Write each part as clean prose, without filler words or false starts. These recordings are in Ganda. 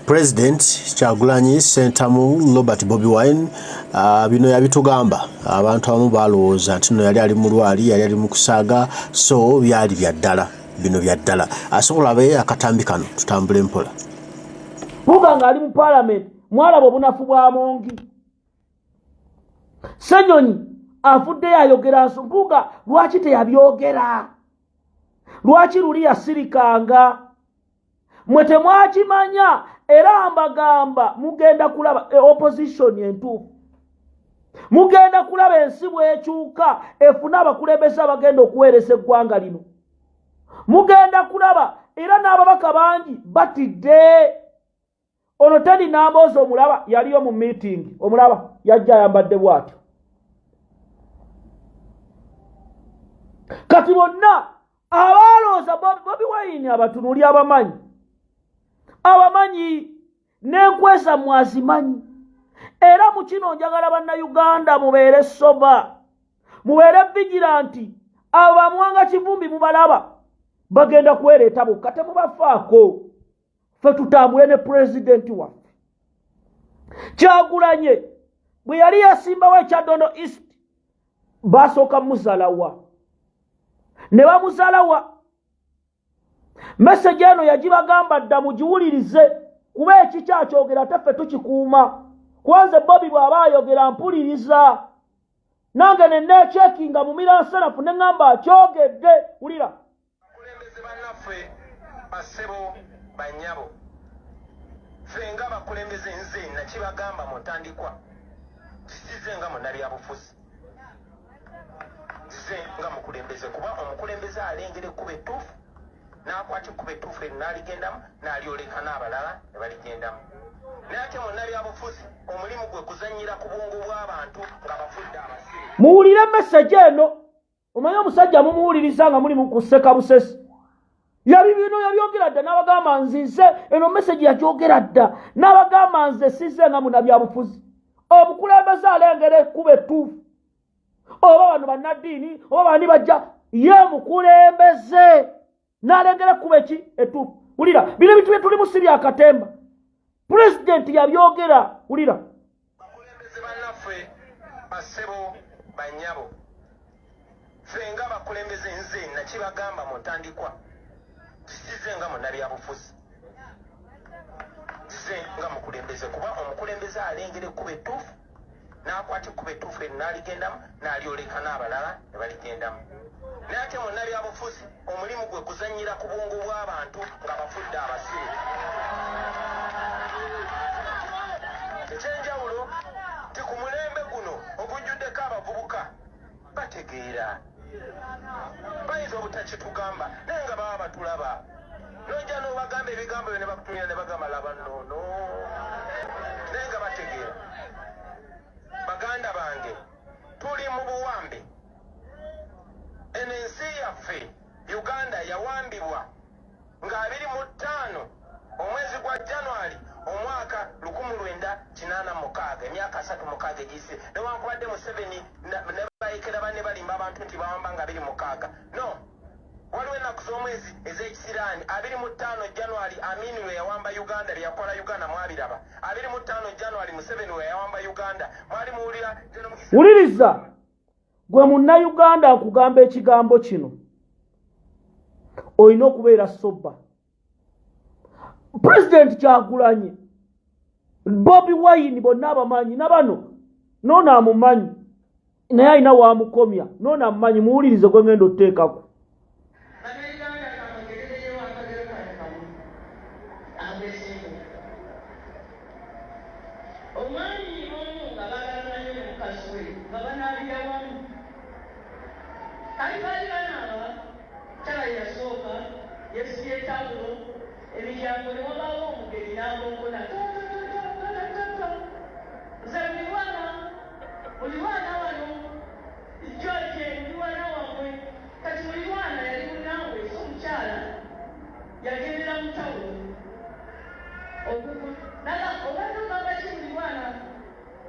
President Kyagulanyi Ssentamu Robert Bobi Wine bino yabitugamba. Abantu abamu balowooza nti no yali ali mulwali, yali ali mu kusaaga, so byali bya ddala, bino bya ddala. Asobola abe akatambi kano, tutambule mpola. Mpuuga ng'ali mu Palamenti, mwalaba obunafu bwa Mongi. Ssenyonyi avuddeyo ayogera nso. Mpuuga lwaki teyabyogera? Lwaki luli yasirikanga? Mwe temwakimanya, era mbagamba mugenda kulaba opposition entuufu, mugenda kulaba ensi bw'ekyuka efune abakulembeze abagenda okuweereza eggwanga lino. Mugenda kulaba era n'ababaka bangi batidde. Ono Teddy Nambooze omulaba yaliyo mu meeting, omulaba yajja ayambadde bw'atyo. Kati bonna abalowooza Bobi Wine abatunuli abamanyi, abamanyi n'enkwesa mwazimanyi. Era mu kino njagala bannayuganda mubeere soba, mubeere vigilanti. Abo bamuwanga Kivumbi mubalaba bagenda kwereeta bokka, temubafaako. Ffe tutambule ne pulezidenti waffe Kyagulanye. Bwe yali yasimbawo ekya Dondo East, basooka muzalawa ne bamuzalawa. Message eno yagibagamba dda, mugiwulirize, kuba ekikyakyogera ate ffe tukikuuma. Kwanze Bobi bw'aba ayogera mpuliriza, nange ne neechekinga mu miranserafu ne ŋŋamba akyogedde. Wulira. Bakulembeze bannaffe, bassebo, bannyabo, ffe nga abakulembeze, nze nakibagamba mu ntandikwa, size nga munnabyabufuzi, nzize nga mukulembeze, kuba omukulembeze alengera ekkubo ettuufu n'akwata ekkubo ettuufu eryo n'aligendamu, n'alyoleka n'abalala ne baligendamu. Naye ate munnabyabufuzi omulimu gwe kuzannyira ku bwongo bw'abantu nga bafudde abasiru. Muwulire message eno. Omanyi omusajja mumuwuliriza nga muli mu kuseka busesi. Yabi bino yabyogera dda n'abagamba nzize. Eno message yagyogera dda n'abagamba nze size nga munnabyabufuzi. Omukulembeze alengera ekkubo ettuufu, oba bano bannaddiini oba bani bajja, ye mukulembeze n'alengera ekkubo eki ettuufu. Wulira bino ebintu bye tulimu si byakatemba, pulezidenti yabyogera. Wulira. Bakulembeze bannaffe, bassebo, bannyabo, ffe nga abakulembeze, nze nakibagamba mu ntandikwa, size nga munnabyabufuzi, nzize nga mukulembeze, kuba omukulembeze alengera ekkubo ettuufu n'akwata ekkubo ettuufu eryo n'aligendamu, n'alyoleka n'abalala ne baligendamu. Naye ate munnabyabufuzi omulimu gwe kuzannyira ku bwongo bw'abantu nga bafudde abasiru. Ekyenjawulo nti ku mulembe guno ogujjuddeko abavubuka bategeera, bayinza obutakitugamba, naye nga baba batulaba. Nojja n'obagamba ebigambo byo ne bakutumira ne bagamba laba noono, naye nga bategeera. Baganda bange, tuli mu buwambe. Eno ensi yaffe Uganda yawambibwa nga 25 omwezi gwa January omwaka 1986, emyaka 36 egiyise. Newankubadde Museveni ne bayekera banne balimba abantu nti bawamba nga 26, no waliwo ennaku z'omwezi ez'ekisiraani. 25 January Amini lwe yawamba Uganda, bye yakola Uganda mwabiraba. 25 January Museveni lwe yawamba Uganda, mwali muwulira. Wuliriza gwe munnayuganda, nkugamba ekigambo kino, olina okubeera sober. Pulezidenti Kyagulanyi, Bobi Wine, bonna abamanyi na bano, noono amumanyi naye alina wamukomya, noono amumanyi. Muwulirize gwe ngenda otuteekako. Bannayuganda, kamugerereyo akagero kano kamu agesinga. Omwami omu nga baagalana nnyo ne mukazi we, nga banaabira wamu. Kali baali banaaba, mukyala ye yasooka, yeesibye tawulo, emiryango ne wabaawo omugenyi n'akonkona tototototototto. Nze mulirwana, mulirwana wano, George mulirwana wammwe. Kati mulirwana yali munnaabwe, so omukyala yagendera mu tawulo okuva obadde ogamba ki mulirwana?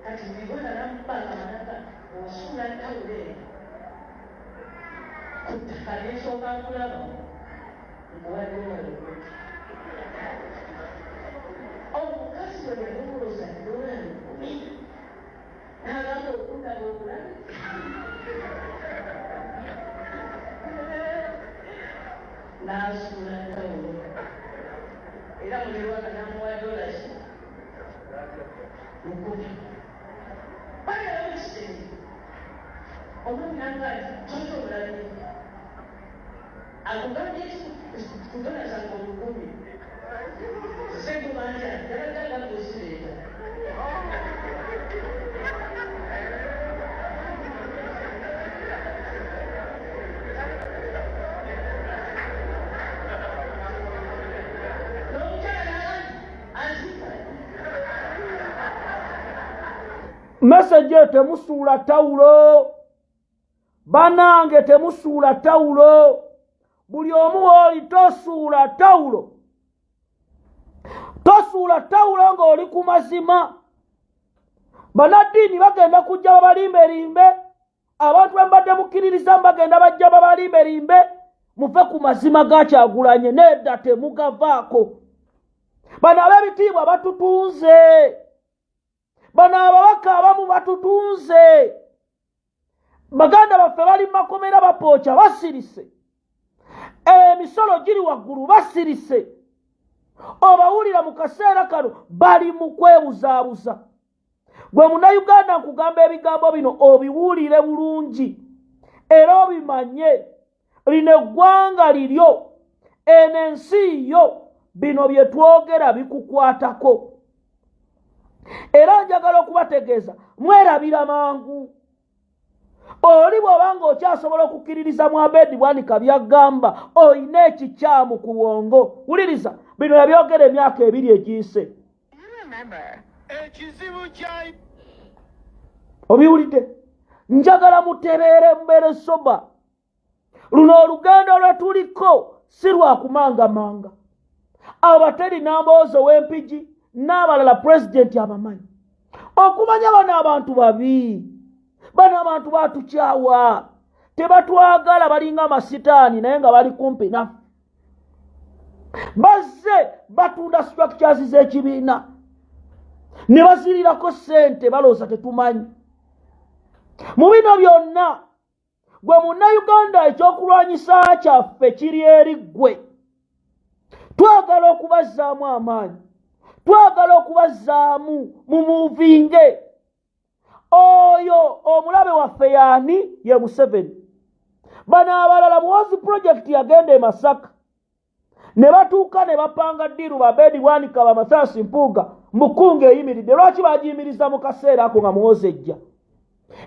Kati mulirwana n'amukuba akamanaga, osuula tawulo eno ku ttaka nensooka nkulaba nkuwadde omwalo. N'amuwa dollars 1000. Bagala mu kisenge, omwami nanga nti kyonki omulabye akugambye ki ku dola zange 1000? Segumanja yabadde agamba ozireeta. N'omukyala n'agamba azimba. Meseji eyo, temusuula tawulo banange, temusuula tawulo. Buli omu wooli, tosuula tawulo, tosuula tawulo ng'oli ku mazima. Bannaddiini bagenda kujja babalimberimbe, abantu bembadde mukkiririza bagenda bajja babalimberimbe muve ku mazima ga Kyagulanye. Nedda, temugavaako. Bano ab'ebitiibwa batutunze, bano ababaka abamu batutunze, baganda baffe bali makomera bapooca basirise, emisolo giri waggulu basirise. Obawulira mu kaseera kano bali mu kwebuzaabuza. Gwe Munnayuganda, nkugamba ebigambo bino obiwulire bulungi era obimanye. Lino eggwanga liryo, eno ensi yo, bino bye twogera bikukwatako. Era njagala okubategeeza, mwerabira mangu. Oli bw'oba nga okyasobola okukkiririza mu Abedi Bwanika byagamba, oyina ekikyamu ku bwongo. Wuliriza bino, yabyogera emyaka 2 egiyise. Ekizibu kya Obiwulidde? Njagala mutebeere, mubeere sober. Luno olugendo lwe tuliko si lwa kumangamanga. Abateri Namboozo w'Empigi n'abalala, pulezidenti abamanyi okumanya bano abantu babi, bano abantu batukyawa, tebatwagala, balinga amasitaani naye nga bali kumpi naffe. Bazze batunda structures z'ekibiina ne bazirirako ssente, balowooza tetumanyi. Mu bino byonna, gwe Munnayuganda, ekyokulwanyisa kyaffe kiri eri ggwe. Twagala okubazzaamu amaanyi, twagala okubazzaamu mumuvinge oyo omulabe waffe. Yaani ye Museveni. Bano abalala, Muwozi project yagenda e Masaka ne batuuka ne bapanga deal, babedi Bwanika, Bamasaasi Mpuuga, mukunga eyimiridde. Lwaki bagiyimiriza mu kaseera ako nga Muwozi ejja?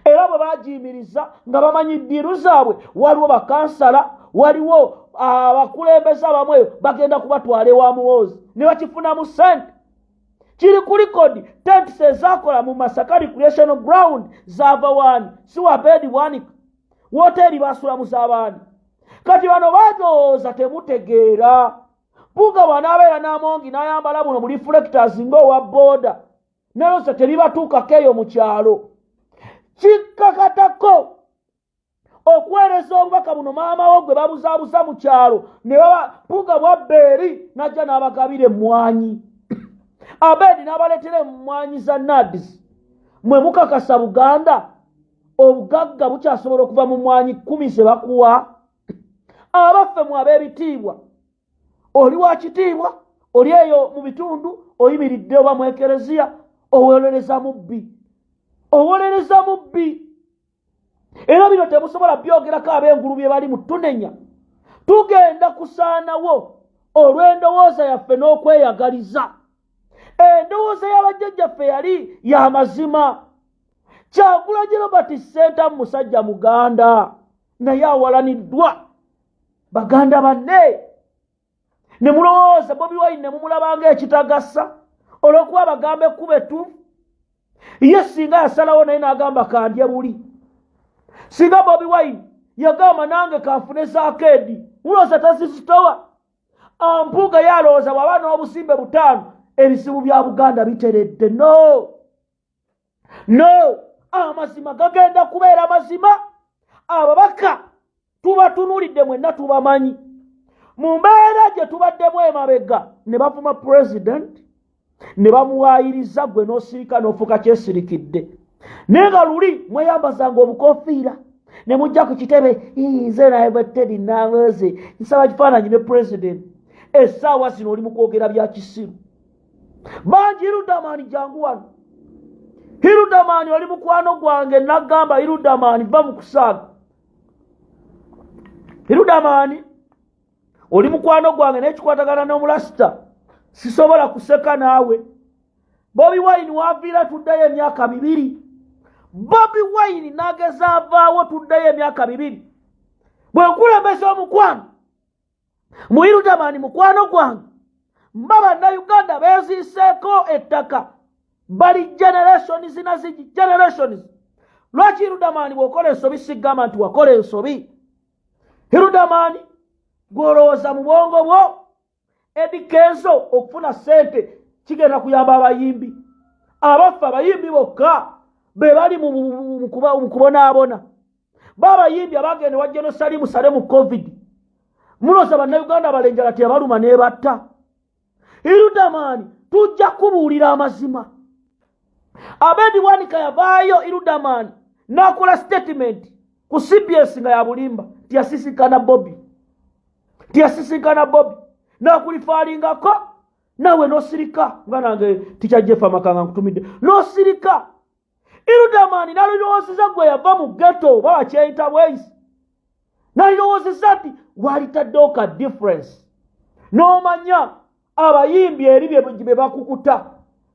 Era bwe bagiyimiriza nga bamanyi deal zaabwe, waliwo bakansala, waliwo abakulembeze abamu eyo bagenda kubatwala ewa Muwoozi ne bakifunamu sente. Kiri ku record, tents ezakola mu Masaka recreation ground zaava waani? Si Wabedi Bwanika? Woteeri basulamu z'abaani? Kati bano balowooza temutegeera. Mpuuga bw'anaabeera n'amongi n'ayambala buno mu reflectors ng'owa booda, nalowooza tebibatuukako eyo mu kyalo. Kikkakatako okuweereza obubaka buno maama wo gwe babuzaabuza mu kyalo ne baba Mpuuga bwabba eri n'ajja n'abagabira emmwanyi, Abedi n'abaleetera emmwanyi za NAADS. Mwe mukakasa Buganda obugagga bukyasobola okuva mu mwanyi 10 ze bakuwa? Abaffe mu ab'ebitiibwa, oli wa kitiibwa, oli eyo mu bitundu oyimiridde oba mu ekereziya, owolereza mubbi, owolereza mubbi. Era bino temusobola byogerako ab'engulu bye bali mu tunenya. Tugenda kusaanawo olw'endowooza yaffe n'okweyagaliza. Endowooza y'abajjajjaffe yali ya mazima. Kyagulanyi Robert Ssentamu musajja muganda, naye awalaniddwa baganda banne. Ne mulowooza Bobi Wine ne mumulabanga ekitagasa olw'okuba bagamba ekkuba ettuufu. Ye singa yasalawo naye n'agamba kandye buli, singa Bobi Wine yagamba nange kanfune zaakeedi, mulowooza tazizitowa? Ampuuga ye alowooza bw'aba n'obusimbe butaano ebizibu bya Buganda biteredde. No, no, amazima gagenda kubeera mazima. Ababaka tubatunulidde mwenna, tubamanyi. Mu mbeera gye tubaddemu emabega ne bavuma president ne bamuwaayiriza, gwe n'osirika n'ofuuka kyesirikidde. Naye nga luli mweyambazanga obukofiira ne mujja ku kitebe, nze naye bweteri Nambooze, nsaba kifaananyi ne president. Essaawa zino oli mu kwogera bya kisiru. Bangi Hiludamaani jangu wano. Hiludamaani oli mukwano gwange, nagamba Hiludamaani va mu kusaaga. Hiludamaani oli mukwano gwange naye kikwatagana n'omulasita, sisobola kuseka naawe. Bobi Wine waviira tuddayo emyaka 2, Bobi Wine nageza avaawo tuddayo emyaka 2. Bwe nkulembeza omukwano mu Hiludamaani mukwano gwange, mba bannayuganda beeziiseeko ettaka bali generations na zigi generations. Lwaki Hiludamaani bw'okola ensobi sigamba nti wakola ensobi? Hiludamaani gw'olowooza mu bwongo bwo Eddy Kenzo okufuna ssente kigenda kuyamba abayimbi abaffe? Abayimbi bokka be bali mu kubonaabona? Baabayimbi abagenda ewa General Salimu Sale mu COVID, mulooza bannayuganda abalenjala teyabaluma n'ebatta? Hiludamaani tujja kubuulira amazima. Abedi Bwanika yavaayo Hiludamaani n'akola statement ku CBS nga yabulimba nti yasisinkana Bobi, nti yasisinkana Bobi, n'akulifaalingako naawe n'osirika nga nange tikya Jeff Amakanga nkutumidde n'osirika. Hiludamaani nalirowoozeza gwe yava mu ghetto oba wakyeyita bweyisi, nalirowoozeza nti walitaddewo ka difference n'omanya abayimbi eri bye bakukuta.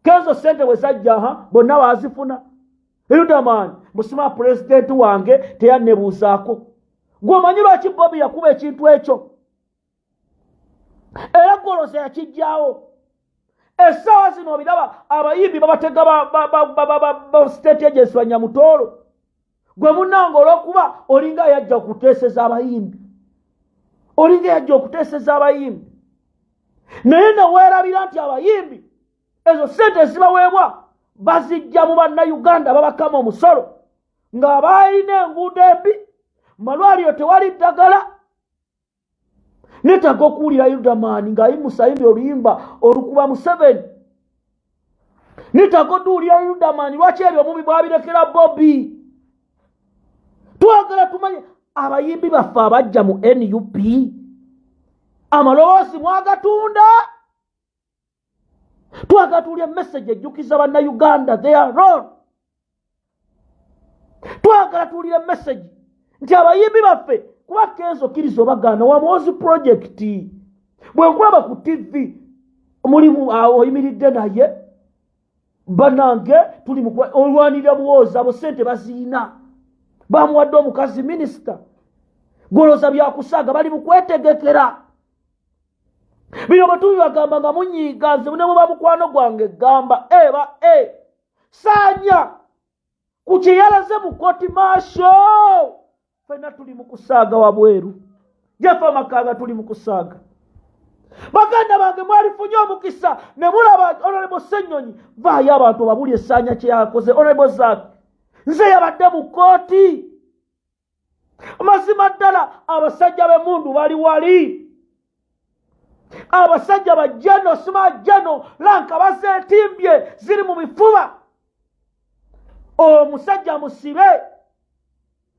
Kenzo sente bwe zajja ha bonna baazifuna. Hiludamaani musima pulezidenti wange teyannebuuzaako. Gwe omanyi lwaki Bobi yakuba ekintu ekyo? Era goloza yakijjawo. Essaawa zino obiraba abayimbi babatega ba state agency banyamutoolo. Gwe munnange olw'okuba olinga yajja okuteeseza abayimbi, olinga yajja okuteeseza abayimbi, naye neweerabira nti abayimbi ezo sente ezibaweebwa bazijja mu bannayuganda babakama omusolo ng'abalina enguudo embi, malwaliro tewali ddagala. Neetaaga okuwulira Hiludamaani ng'ayimusa ayimbi oluyimba olukuba Museveni. Neetaaga oduwulira Hiludamaani. Lwaki ebyo omubi bwabirekera Bobi? Twagala tumanye abayimbi baffe abajja mu NUP amaloboozi mwagatunda. Twagala tuwulya message ejjukiza bannayuganda their role. Twagala tuwulire message nti abayimbi baffe, kuba Kenzo kkiriza obagaana wamuwozi project. Bwe nkulaba ku TV mulimu oyimiridde naye bannange tuli olwanirira buwoozi, abo sente baziina, bamuwadde omukazi minisita. Golooza byakusaaga, bali mu kwetegekera bino. Bwe tubibagamba nga munyiiga, nze ne bweba mukwano gwange gamba eba e saanya ku kye yalaze mu kooti martial. Ffenna tuli mu kusaaga wabweru. Jeff Amakanga tuli mu kusaaga. Baganda bange, mwalifunye omukisa ne mulaba Honorable Ssenyonyi vaayo abantu babuli essaanya kye yakoze. Honorable Zak nze yabadde mu kooti. Mazima ddala abasajja b'emmundu bali wali, abasajja ba jeno sima jeno lanka bazeetimbye ziri mu bifuba. Omusajja musibe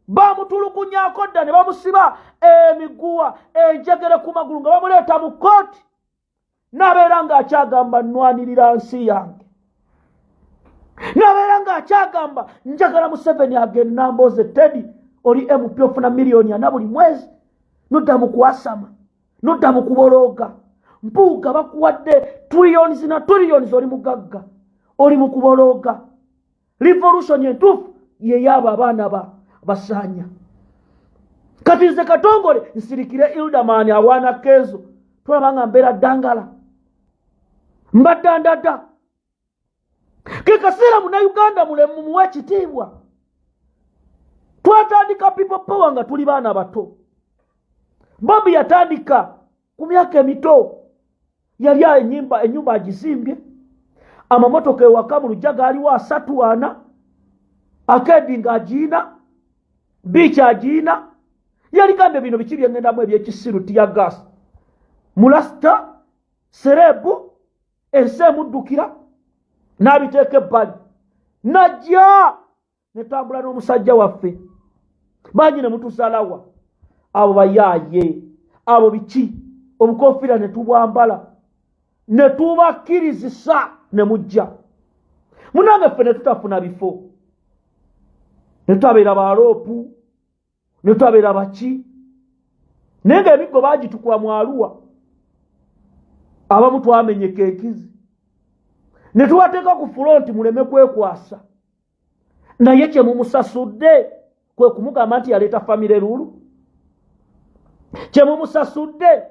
bamutulugunyako dda ne bamusiba emiguwa enjegere ku magulu nga bamuleeta mu kooti, n'abeera ng'akyagamba nnwanirira nsi yange, n'abeera ng'akyagamba njagala Museveni agende. Nambooze Teddy, oli MP, ofuna miliyoni 4 buli mwezi, nodda mu kwasama, nodda mu kubolooga. Mpuuga bakuwadde trillions na trillions, oli mugagga, oli mu kubolooga. Revolution entuufu yeyaabo abaana ba basaanya. Kati nze Katongole nsirikire Hilderman awaana Kenzo, tulaba nga mbeera ddangala mbadda ndadda. Ke kaseera Munnayuganda mulemu muwe ekitiibwa. Twatandika People Power nga tuli baana bato. Bobi yatandika ku myaka emito, yali enyimba enyumba agizimbye, amamotoka ewaka mu lujja gaaliwo asatu ana, akedi ng'agiina, biiki agiina. Yaligambye bino biki byengendamu ebyekisiru, tear gas, mulasita celeb, ensi emuddukira, n'abiteeka ebbali najja netambula n'omusajja waffe. Bangi ne mutusalawa abo bayaaye abo biki, obukofiira ne tubwambala. Ne tubakkirizisa ne mujja munange, ffe ne tutafuna bifo, ne tutabeera baloopu, ne tutabeera baki, naye nga emiggo baagitukuba mu Aluwa, abamu twamenyeka enkizi ne tubateeka ku front muleme kwekwasa. Naye kye mumusasudde kwe kumugamba nti yaleeta family rule. Kye mumusasudde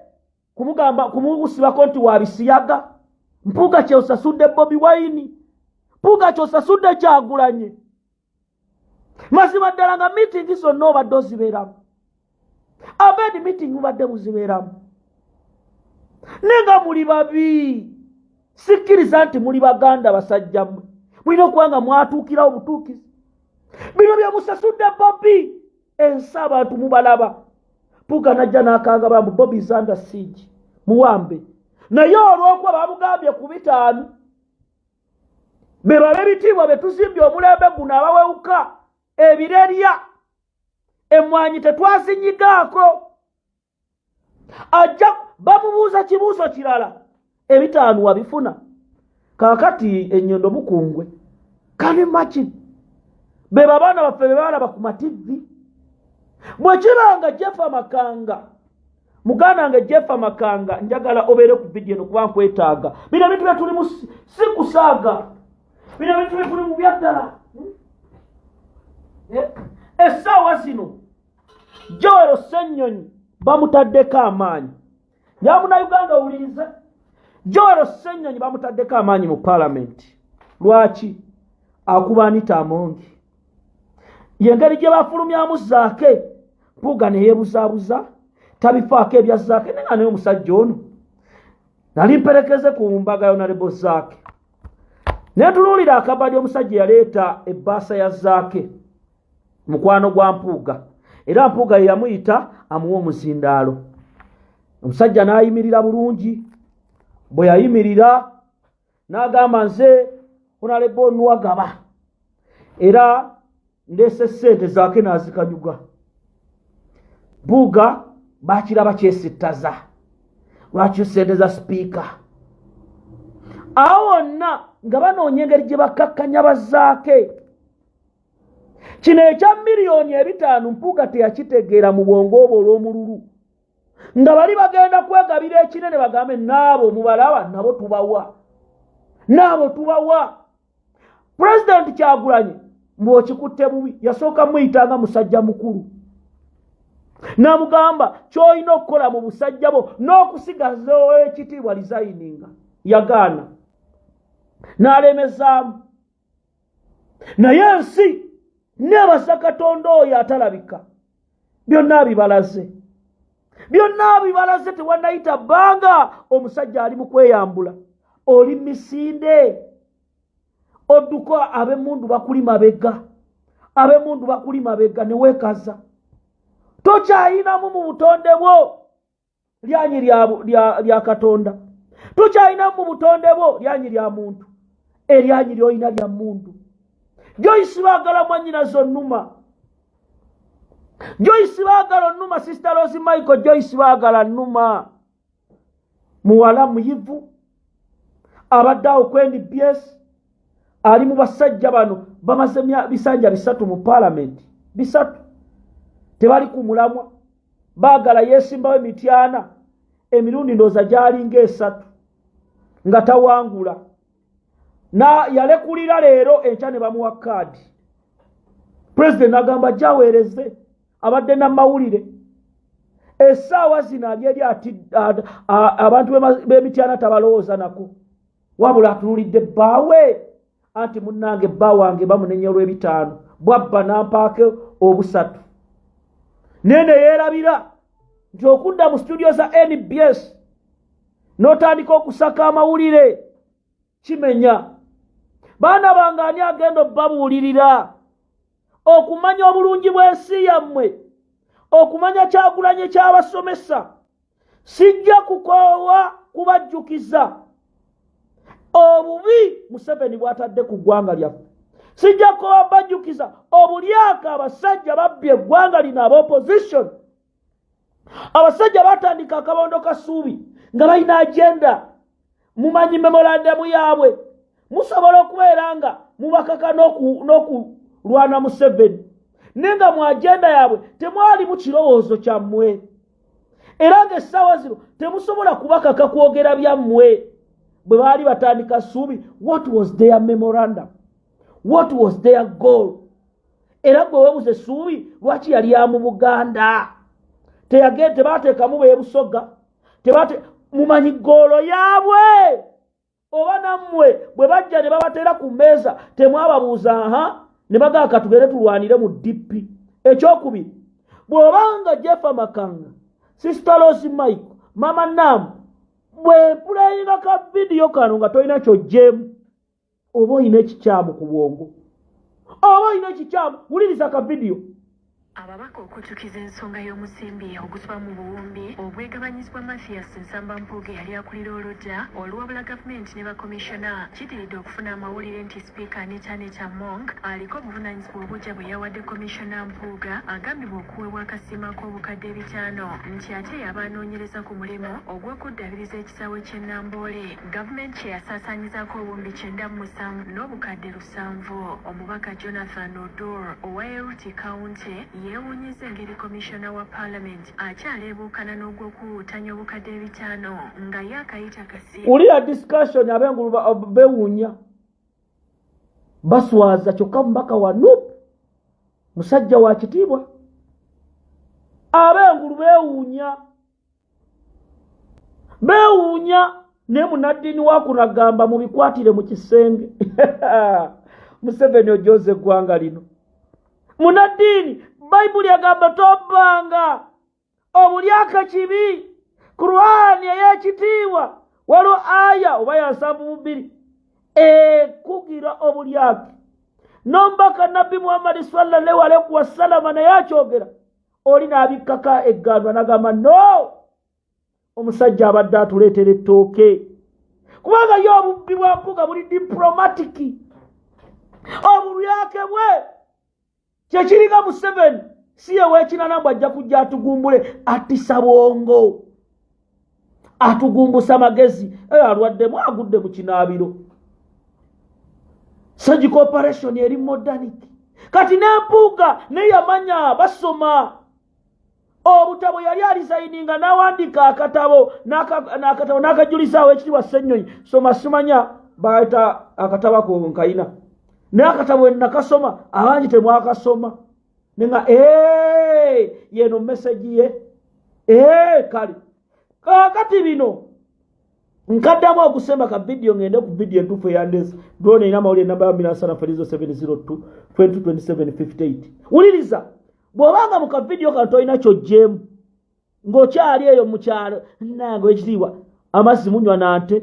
kumugamba kumusibako nti wabisiyaga. Mpuuga, kyosasudde Bobi Wine, Mpuuga, kyosasudde Kyagulanye. Mazima ddala nga meeting zonna obadde ozibeeramu, abedi meeting mubadde muzibeeramu, naye nga muli babi. Sikkiriza nti muli baganda. Basajja mmwe mulina okuba nga mwatuukirawo butuukizi. Bino byemusasudde Bobi, ensi abantu mubalaba. Mpuuga najja n'akanga bambu Bobi is under siege, muwambe. Naye olw'okuba bamugambye ku 5 be baba ebitiibwa be tuzimbye omulembe guno, abawewuka ebirerya emmwanyi tetwazinyigaako. Ajja bamubuuza kibuuzo kirala, 5 wabifuna? Kaakati ennyondo mukungwe. Can imagine be babaana baffe be balaba ku mativi. Bwe kiba nga Jefa Makanga, muganda wange Jefa Makanga, njagala obeere ku vidiyo eno kuba nkwetaaga. Bino ebintu bye tulimu si kusaaga, bino ebintu bye tulimu byaddala. Eh? Essaawa zino Joel Ssennyonyi bamutaddeko amaanyi. Yamunauganda owulirize, Joel Ssennyonyi bamutaddeko amaanyi mu paalamenti. Lwaki akuba Anita Amongi? Yengeri gye bafulumyamu Zaake, Mpuuga neyeebuzaabuza, tabifaako ebya Zaake. Naye nga naye omusajja ono nali mperekeze ku mbaga yonalebo Zaake, netunuulira akabadi omusajja yaleeta ebbaasa ya Zaake, mukwano gwa Mpuuga, era Mpuuga ye yamuyita amuwa omuzindaalo. Omusajja n'ayimirira bulungi. Bwe yayimirira n'agamba, "Nze honorable Nuwagaba, era ndeese ssente Zaake." N'azikanyuga. Mpuuga bakiraba kyesittaza, lwaki ssente za sipiika? Awo wonna nga banoonya engeri gye bakkakkanya bazaake. Kino ekya 5 miliyoni Mpuuga teyakitegeera mu bwongo obwo olw'omululu, nga bali bagenda kwegabira ekinene, bagambe naabo mubalaba, nabo tubawa, naabo tubawa. Pulezidenti Kyagulanyi mbw'okikutte bubi, yasooka muyitanga musajja mukulu, n'amugamba ky'olina okukola mu busajja bwo n'okusigaza ekitiibwa, resigninga. Yagaana n'alemezaamu. Naye ensi neebasa Katonda oyo atalabika, byonna abibalaze, byonna abibalaze. Tewannayita bbanga omusajja ali mu kweyambula, oli misinde odduka, ab'emmundu bakuli mabega, ab'emmundu bakuli mabega, ne weekaza tokyayinamu mu butonde bwo lyanyi lya Katonda, tokyayinamu mu butonde bwo lyanyi lya muntu, eryanyi lyolina lya muntu. Joyce Baagala mwanyinazo nnuma, Joyce Baagala nnuma, Sister Rose Michael, Joyce Baagala nnuma, muwala muyivu, abadde awo ku NBS, ali mu basajja bano bamaze bisanja 3 mu paalamenti, 3 tebali ku mulamwa. Baagala yeesimbawo emityana emirundi ndowooza gy'alinga 3 nga tawangula, na yalekulira leero enkya ne bamuwa kaadi. Pulezidenti agamba jaweereze, abadde namawulire essaawa zino ali eri ati abantu b'emityana tabalowooza nako, wabula atunulidde bbaawe anti munnange bba wange bamunenya olw'ebitaano bwabba nampaako obusatu. Naye ne yeerabira nti okudda mu studio za NBS n'otandika okusaka amawulire kimenya. Baana bange, ani agenda obbabuulirira okumanya obulungi bw'ensi yammwe, okumanya Kyagulanye ky'abasomesa? Sijja kukoowa kubajjukiza obubi Museveni bw'atadde ku ggwanga lyaffe. Sijja kukoowa bajjukiza obulyaka abasajja babbye eggwanga lino, aba opposition. Abasajja batandika akabondo ka ssuubi nga balina agenda. Mumanyi memorandum yaabwe? Musobola okubeera nga mubakaka n'okulwana Museveni, naye nga mu agenda yaabwe temwalimu kirowoozo kyammwe, era ng'essaawa zino temusobola kubakaka kwogera byammwe. Bwe baali batandika Ssuubi, what was their memorandum? What was their goal? Era gwe weebuza, Essuubi lwaki yali ya mu Buganda? Tebateekamu beebusoga. Mumanyi goal yaabwe? Oba nammwe bwe bajja ne babateera ku mmeeza temwababuuza? Aha, ne bagaa katugende tulwanire mu DP. Ekyokubiri, bw'obanga Jefa Makanga, Sister Rose Michael, Mama Nam, bwe playinga ka vidiyo kano nga tolina kyojjeemu, oba olina ekikyamu ku bwongo, oba olina ekikyamu. Wuliriza ka vidiyo. Ababaka okutukiza ensonga y'omusimbi ogusoba mu buwumbi obwegabanyizibwa Mathias Nsamba Mpuuga eyali akulira oludda oluwabula gavumenti ne bakomishona kidiridde okufuna amawulire nti Sipiika Anita Anita Among aliko obuvunaanyizibwa obujja bwe yawadde Komishona Mpuuga, agambibwa okuweebwa akasiimo ak'obukadde 500, nti ate yaba anoonyereza ku mulimu ogw'okuddabiriza ekisaawe ky'e Namboole gavumenti kye yasaasaanyizaako obuwumbi 97 n'obukadde 7. Omubaka Jonathan Odur owa Erute County yeewuunyizza engeri komishona wa paalamenti akyaleebuukana n'ogw'okuwuutanya obukadde 5 nga ye akayita kasi. Wulira discussion. Ab'engulu bewuunya, baswaza, kyokka mubaka wa NUP, musajja wa kitiibwa. Ab'engulu beewuunya, beewuunya, naye munaddiini wakuno agamba mubikwatire mu kisenge. Museveni ojoza eggwanga lino. Munaddiini, Bayibuli agamba tobbanga, obulyaka kibi. Kurwani ey'ekitiibwa waliwo aya oba ya 72 ekugira obulyake. N'omubaka Nabbi Muhammadi sallallahu alaihi wasallama naye akyogera. Oli n'abikkaka eggandwa n'agamba no omusajja abadde atuleetera ettooke, kubanga ye obubbi bwa Mpuga buli diplomatic, obulyake bwe kyekiringa. Museveni si ye wekinana mbw ajja kujja atugumbule, attisa bwongo, atugumbusa magezi. Alwaddemu, agudde mu kinaabiro, surgical operation eri modern. Kati n'Empuuga naye yamanya basoma obutabo, yali aresigninga n'awandiika akatabo, n'akatabo n'akajulizaawo ekitiibwa Ssennyonyi. Soma, simanya baita akatabo ako nkayina, naye akatabo nakasoma, abangi temwakasoma, nenga yeno message ye. Kale kakati bino nkaddamu okusemba ka vidiyo, ngende ku vidiyo entuufu eyandezi. Drone erina amawulire namba ya 4 0702 202758. Wuliriza, bw'obanga mu kavidiyo kano tolina kyojjeemu ng'okyali eyo mu kyalo, nange ekitiibwa, amazzi munywa nante,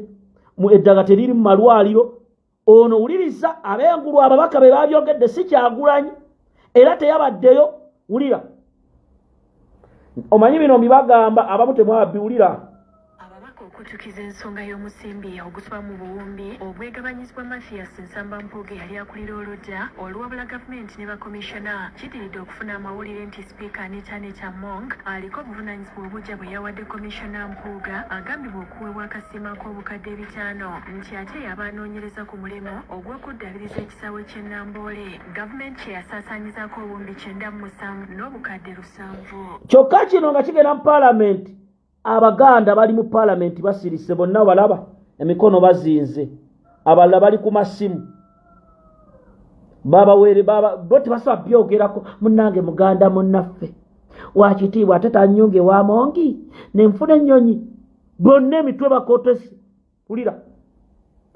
eddagala teriri mu malwaliro. Ono wuliriza ab'engulu, ababaka be babyogedde, si Kyagulanyi, era teyabaddeyo. Wulira, omanyi bino mbibagamba abamu temwabiwulira. Ababaka okutukiza ensonga y'omusimbi ogusoba mu buwumbi obwegabanyizibwa Mathias Nsamba Mpuuga eyali akulira oludda oluwabula gavumenti ne bakomishona kidiridde okufuna amawulire nti Sipiika Anita Anita Among aliko obuvunaanyizibwa obujja bwe yawadde Komishona Mpuuga, agambibwa okuweebwa akasiimo ak'obukadde 500, nti ate yaba anoonyereza ku mulimu ogw'okuddabiriza ekisaawe ky'e Namboole gavumenti kye yasaasaanyizaako obuwumbi 97 n'obukadde 7. Kyokka kino nga kigenda mu paalamenti, Abaganda bali mu paalamenti basirise bonna, balaba emikono bazinze, abalala bali ku masimu babawere bo tebasobola byogerako. Munnange muganda munnaffe wakitiibwa ate tanyunga ewamongi nenfuna ennyonyi, bonna emitwe bakotese. Wulira,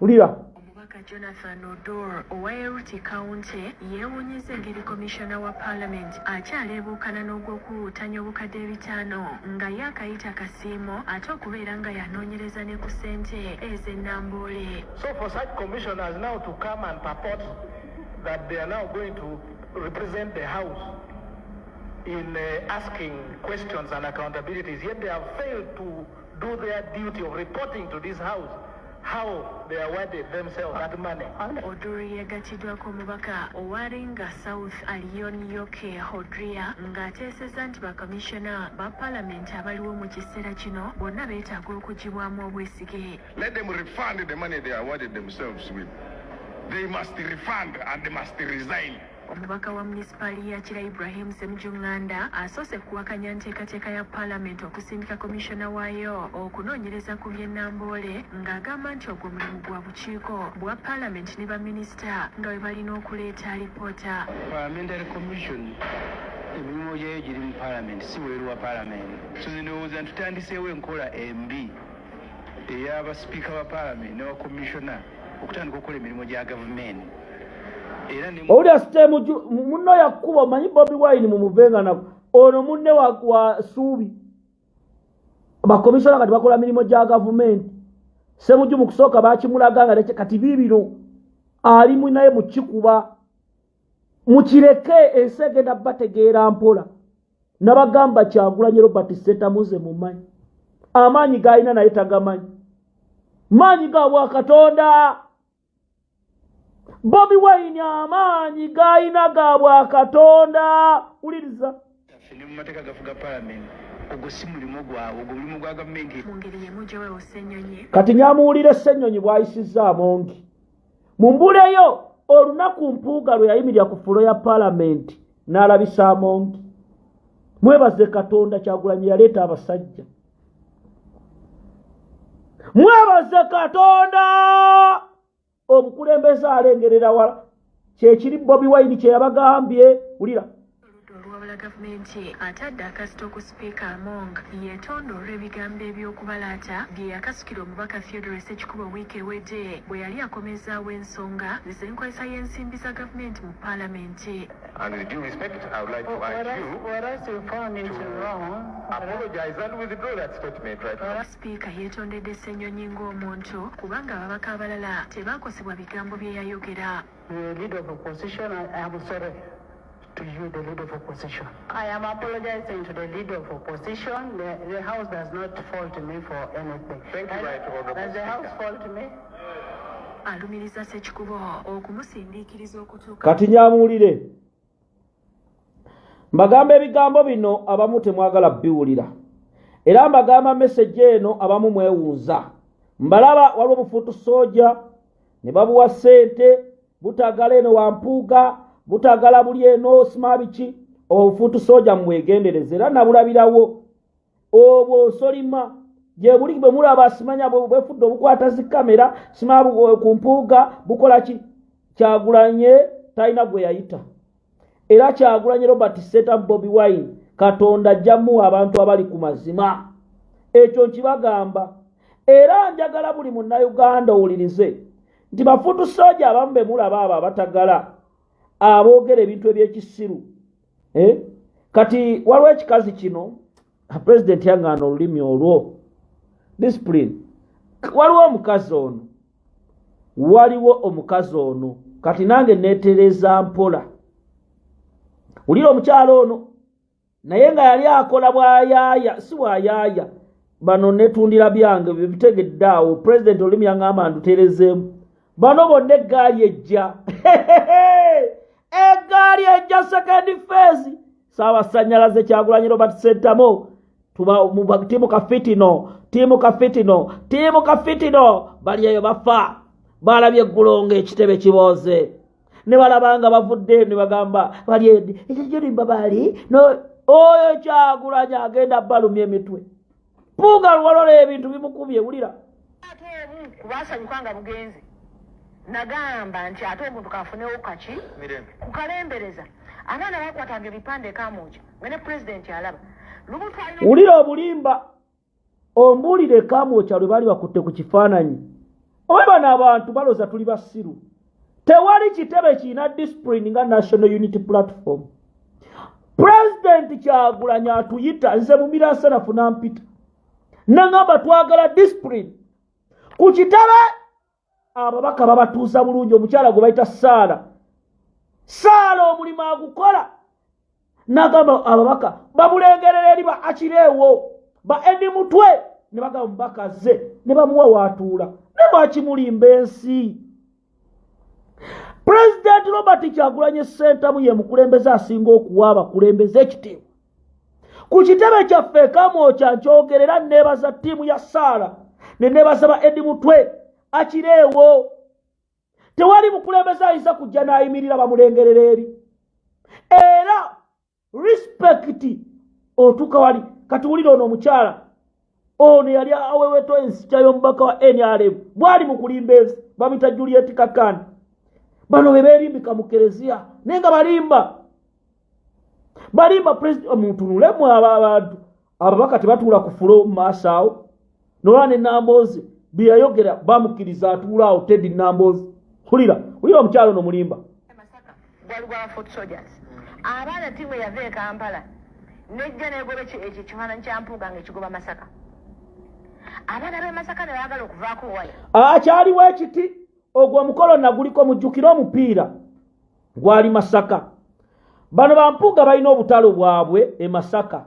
wulira. Omubaka Jonathan Odur owa Erute County yeewuunyizza engeri komishona wa paalamenti akyaleebuukana n'ogw'okuwuutanya obukadde 5 nga ye akayita kasiimo, ate okubeera nga yanoonyereza ne ku ssente ez'ennamboole. So for such commissioners now to come and purport that they are now going to represent the House in asking questions and accountabilities, yet they have failed to do their duty of reporting to this House How they awarded themselves that money. Oduri yegattiddwako omubaka owa Ringa South Alion Yoke Odria ng'ateesezza nti bakamishona ba palamenti abaliwo mu kiseera kino bonna beetaaga okuggyibwamu obwesige. Let them refund the money they awarded themselves with. They must refund and they must resign. Omubaka wa munisipaali ya Kira Ibrahim Ssemujju Nganda asoose kuwakanya nteekateeka ya palamenti okusindika komishona waayo okunoonyereza ku by'e Namboole ng'agamba nti ogwo mulimu gwa bukiiko bwa palamenti ne baminisita nga bwe balina okuleeta alipoota. Parliamentary Commission emirimu gyayo giri mu parliament, si bweru wa parliament. So nze ndowooza ntutandiseewo enkola embi ey'abasipiika ba parliament ne bakomishona okutandika okukola emirimu gya gavumenti era ne Owulira sitemu munno yakuba omanyi Bobi Wine mumuvenga nako ono munne wa Suubi. Bakomishona kati bakola mirimu gya gavumenti. Ssemujju mu kusooka bakimulaga nga kati biibino ali naye mu kikuba. Mukireke ensi egenda bategeera mpola. Nabagamba Kyagulanyi Robert Ssentamu nze mumanyi. Amaanyi g'alina naye tagamanyi. Maanyi ga bwakatonda. Bobi Wine amaanyi g'alina ga bwakatonda. Wuliriza. Ne mu mateeka gafuga parliament ogwo si mulimu gwabwe, ogwo mulimu gwa gavumenti. Mu ngeri y'emu Joel Ssenyonyi Kati nyamuwulire Ssenyonyi bw'ayisizza Amongi. Mumbuleyo olunaku Mpuuga lwe yayimirira ku floor ya paalamenti n'alabisa Amongi. Mwebaze Katonda Kyagulanyi yaleeta abasajja. Mwebaze Katonda omukulembeze alengerera wala. Kyekiri Bobi Wine kye yabagambye. Wulira. Oludda oluwabula gavumenti atadde akasito ku sipiika Among yeetonda olw'ebigambo eby'okubalaata bye yakasukira omubaka Theodore Ssekikubo wiiki ewedde bwe yali akomezaawo ensonga z'enkozesa y'ensimbi za gavumenti mu paalamenti. And with due respect, I would like to urge you Whereas you found it to wrong, apologize and withdraw that statement right now. Sipiika yeetondedde Ssenyonyi ng'omuntu kubanga ababaka abalala tebaakosebwa bigambo bye yayogera. The leader of opposition, I am sorry to you, the leader of opposition. I am apologizing to the leader of opposition. The House does not fault me for anything. Thank you, Right Honorable Does the House Speaker. fault me? Alumiriza Ssekikubo okumusindiikiriza okutuuka Kati nyamuwulire. Mbagamba ebigambo bino abamu temwagala biwulira. Era mbagamba message eno abamu mwewuunza. Mbalaba waliwo obufuutu sooja ne babuwa ssente butagala eno wa Mpuuga butagala buli eno sima biki. Obufuutu sooja mwegendereze era nabulabirawo. Obwo osolima gye buli bwe mulaba simanya bwefudde obukwata zi kamera sima ku Mpuuga bukola ki. Kyagulanye talina gwe yayita. Era Kyagulanyi Robert Ssentamu Bobi Wine Katonda ajja muwa abantu abali ku mazima. Ekyo nkibagamba. Era njagala buli munnayuganda owulirize nti bafuutu sooja abamu be mulaba abo abatagala aboogera ebintu eby'ekisiru. Kati waliwo ekikazi kino pulezidenti yaŋŋaana olulimi olwo discipline. Waliwo omukazi ono, waliwo omukazi ono kati nange neetereza mpola. Wulira omukyala ono naye nga yali akola bwayaaya si bwayaaya bano netundira byange bitegedde awo. Pulezidenti olulimi yaŋŋamba nduterezeemu. Bano bonna eggaali ejja, eggaali ejja second phase. Ssaabasanyalaze Kyagulanyi Robert Ssentamu tuba tiimu kafitino, tiimu kafitino, tiimu kafitino. Bali eyo bafa balabye eggulo ng'ekitebe kibooze ne balaba nga bavudde ne bagamba bali ekyolimba bali no oyo Kyagulanyi agenda balumya emitwe. Mpuuga luwalola ebintu bimukubye. Wulira. Ate obu kubasanyuka nga bugenze nagamba nti ate omuntu kafunewo kaki kukalembereza abaana bakwatanga ebipande Kamwokya nga ne pulezidenti alaba lumu twalina Wulira obulimba. Ombuulire Kamwokya lwe baali bakutte ku kifaananyi. Oba bano abantu balooza tuli basiru. Tewali kitebe kirina discipline nga National Unity Platform. Pulezidenti Kyagulanyi atuyita nze mumiransanafu nampita nagamba twagala discipline ku kitebe. Ababaka babatuuza bulungi. Omukyala gwe bayita Saala, Saala omulimu agukola. Nagamba ababaka babulengerera eri ba akireewo ba eni mutwe. Ne bagamba omubaka azze, ne bamuwa waatuula. Ne lwaki mulimba ensi? Pulezidenti Robert Kyagulanyi Ssentamu ye mukulembeze asinga okuwa abakulembeze ekitiibwa ku kitebe kyaffe eKamwokya. Nkyogerera, neebaza ttiimu ya Saala ne neebaza ba Edi Mutwe akireewo. Tewali mukulembeze ayinza kujja n'ayimirira bamulengerera eri, era respect otuuka wali. Kati wulira ono omukyala ono yali aweweto ensikya y'omubaka wa NRM bwali mu kulimba ensi, bamuyita Juliet Kakandi. Bano be beerimbika mu kereziya naye nga balimba, balimba. Muntunulemu abantu, ababaka tebatuula ku floor mu maaso awo. Nolwa ne Namboozi bye yayogera bamukkiriza atuula awo. Teddy Namboozi, hulira, hulira omukyalo ono mulimba. Gwali gwa foot soldiers. Abaana, ttiimu eyava e Kampala nejja negoba ekyo ekifaananyi kya Mpuuga nga ekigoba Masaka. Abaana b'e Masaka ne baagala okuvaako waya. Akyaliwo ekiti ogwo omukolo naguliko. Mujjukire omupiira gwali Masaka. Bano bampuuga balina obutalo bwabwe e Masaka.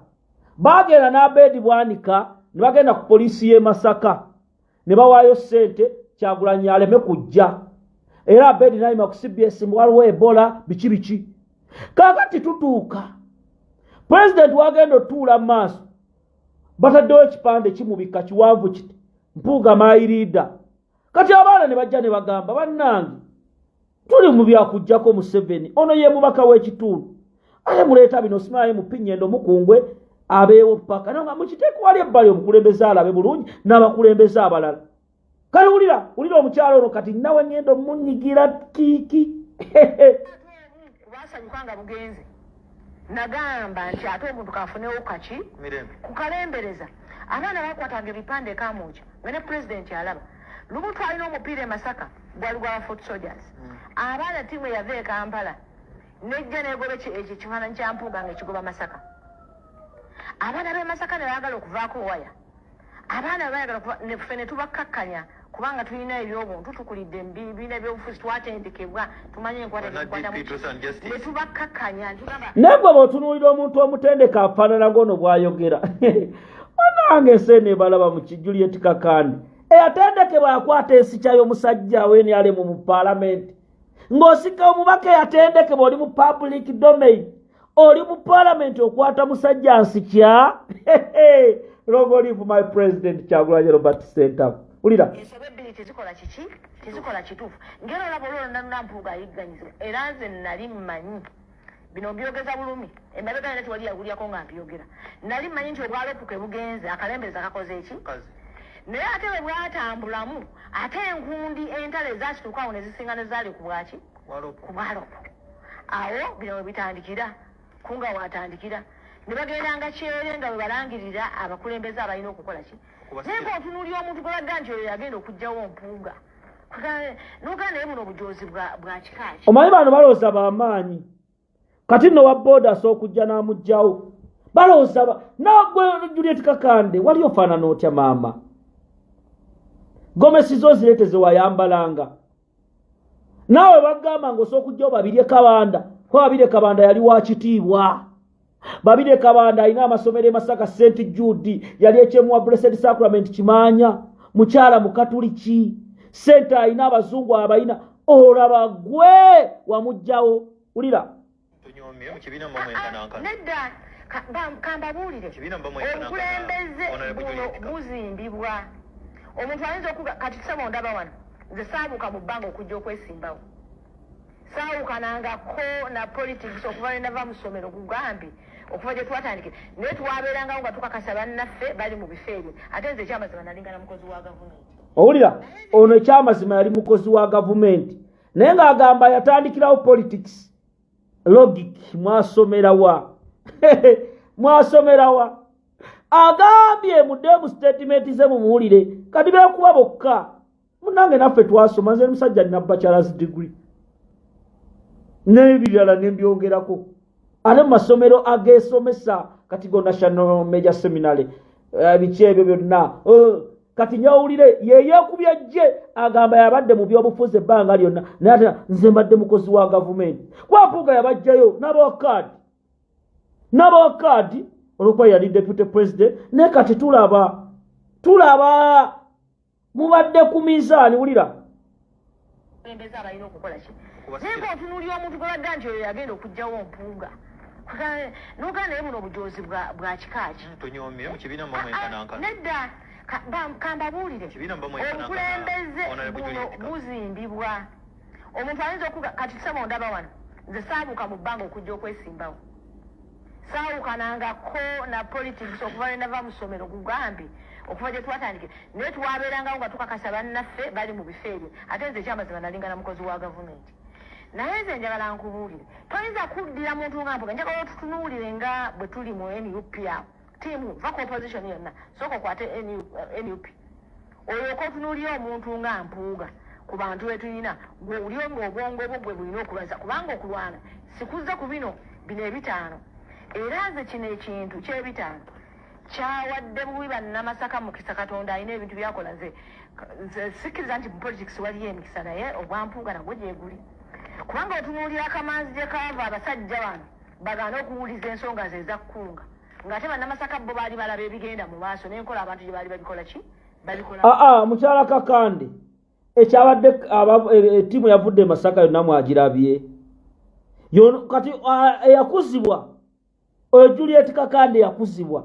Bagenda n'Abedi Bwanika ne bagenda ku poliisi y'e Masaka ne bawaayo ssente Kyagulanyi aleme kujja. Era Abedi nayima ku CBS, waliwo Ebola, biki biki. Kaakati tutuuka, pulezidenti wagenda otuula mu maaso, bataddewo ekipande kimubika kiwanvu kiti, "Mpuuga maayiriida." Kati abaana ne bajja ne bagamba, "Bannange, tuli mu byakugjako Museveni, ono ye mubaka w'ekitundu, ate muleeta bino." Simaye mupinyendo mukungwe abeewo paka nga mukiteeka wali ebbali, omukulembeze alabe bulungi n'abakulembeze abalala. Kale wulira, wulira omukyalo ono. Kati nawe ngenda omunyigira kiiki. Kubasanyuka nga bugenze. Nagamba nti ate omuntu kafunewo kaki kukalembereza. Abaana bakwatanga ebipande eKamwokya nga ne pulezidenti alaba. Lumu twalina omupiira e Masaka, gwali gwa foot soldiers. Abaana, ttiimu eyava e Kampala nejja negoba ekyo ekifaananyi kya Mpuuga nga ekigoba Masaka. Abaana b'e Masaka ne baagala okuvaako waya. Abaana bayagala ffe ne tubakkakkanya kubanga tulina ebyobuntu, tukulidde mu bibiina ebyobufuzi, twatendekebwa, tumanye enkwata ne tubakkakkanya ntugamba. Naye gwe bw'otunuulira omuntu omutendeka afaanana gono bw'ayogera, onange ensi eno ebalaba mu Juliet Kakandi eyatendekebwa akwata ensikya y'omusajja w'NRM mu paalamenti, ng'osika omubaka eyatendekebwa, oli mu public domain, oli mu paalamenti, okwata musajja nsikya. Long live my president Kyagulanyi Robert Ssentamu. Wulira. Ensobe ebbiri tezikola kiki, tezikola kituufu. Ngera olaba olwo nanuna Mpuuga ayigganyizibwa, era nze nali mmanyi bino mbyogeza bulumi emabega yina tewali yagulyako nga mbyogera. Nali mmanyi nti obwalopuke bugenze, akalembereza kakoze eki, naye ate bwe bwatambulamu ate enkundi entalo ezasituuka awo ne zisinga ne zaali ku bwaki, ku bwalopu. Awo bino we bitandikira, kunga watandikira ne bagendanga kyere nga bwe balangirira abakulembeze abalina okukola ki. Naye ng'otunuulira omuntu gwe bagga nti oyo yagenda okuggyawo Mpuuga, nogamba naye buno obujozi bwa kika ki? Omanyi bano balowooza bamaanyi. Kati nno wa booda asobola okujja n'amugjawo. Balowooza nagwe Juliet Kakande wali ofaanana otya maama? Gomesi zo zireete ze wayambalanga. Naawe bagamba ng'osobola okugjawo Babirye Kabanda, kuba Babirye Kabanda yali wa kitiibwa. Babirye Kabanda alina amasomero e Masaka, St Jude, yali ekyemuwa Blessed Sacrament Kimaanya, mukyala mukatuliki, sente alina, abazungu abalina. Olaba gwe wamugjawo. Wulira. Nedda, kambabuulire, obukulembeze buno buzimbibwa. Omuntu ayinza okuga kati tusaba ondaba wano, nze saabuuka mu bbanga okujja okwesimbawo, saawukanangako na politics okuva lwe nava mu ssomero. Kugambye okuva gye twatandikira, naye twabeerangawo nga tukakasa bannaffe bali mu bifo ebyo. Ate nze ekyamazima nalingana mukozi wa gavumenti. Owulira ono, ekyamazima yali mukozi wa gavumenti, naye ng'agamba yatandikirawo politics. Logic, mwasomerawa? Mwasomerawa? Agambye mudde mu statement ze mumuwulire. Kati beekuba bokka. Munange, naffe twasoma. Nze musajja nina bachelors degree n'ebirala nembyongerako, ate mu masomero agesomesa kati go National Major Seminary, biki ebyo byonna. Kati nyawulire yeyeekubya jje agamba yabadde mu byobufuzi ebbanga lyonna, naye ate nze mbadde mukozi wa gavumenti. Kuba Mpuuga yabajjayo n'abawa kaadi, n'abawa kaadi olwokuba yali deputy president. Naye kati tulaba. Tulaba mubadde ku minzaani, wulira. Abakulembeze abalina okukola ki? Naye ng'otunuulira omuntu gwe badda nti oyo yagenda okuggyawo Mpuuga, nogamba naye buno obujoozi bwa kika ki? Tonyoomye mu kibiina muba mwenkanankana. Nedda, kambabuulire, obukulembeze buno buzimbibwa. Omuntu ayinza okuga kati tusaba ondaba wano, nze saabuuka mu bbanga okujja okwesimbawo, saawukanangako na politics okuva lwe nava mu ssomero, kugambye okuva gye twatandikira, naye twabeerangawo nga tukakasa bannaffe bali mu bifo ebyo. Ate nze ekyamazima nalinga na mukozi wa gavumenti, naye nze njagala nkubuulire, toyinza kuddira muntu nga Mpuuga. Njagala otutunuulire nga bwe tuli mu NUP awo, tiimu va ku opposition yonna, sooka okwate NUP, olyoka otunuulire omuntu nga Mpuuga. Ku bantu betulina, gwe oli nga obwongo bwo gwe bulina okulwanisa, kubanga okulwana sikuzza ku bino bino ebitaano. Era nze kino ekintu kyebitaano kyawadde bubi Bannamasaka mukisa. Katonda alina ebintu byakola. Nze sikkiriza nti mu politics waliyo emikisa, naye ogwampuuga nagwo gyeguli, kubanga otunuulira akamanzi gye kaava, abasajja bano bagaana okuwuliza ensonga ze ezakkunga, ng'ate Bannamasaka bo baali balaba ebigenda mu maaso n'enkola abantu gye baali babikola ki babikola. Aa, mukyala Kakande, ekyabadde ettiimu yavudde e Masaka yonna mwagirabye. Kati eyakuzibwa oyo Juliet Kakande yakuzibwa,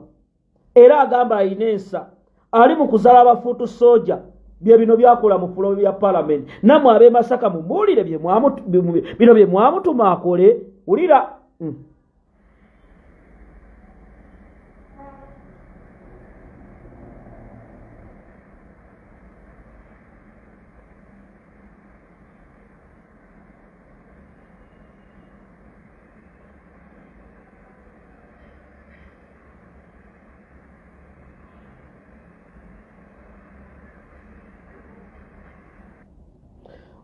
era agamba alina ensa, ali mu kuzala abafuutu soja. Bye bino byakola mu floor ya parliament. Nammwe ab'e Masaka mumuwulire, bino bye mwamutuma akole. Wulira.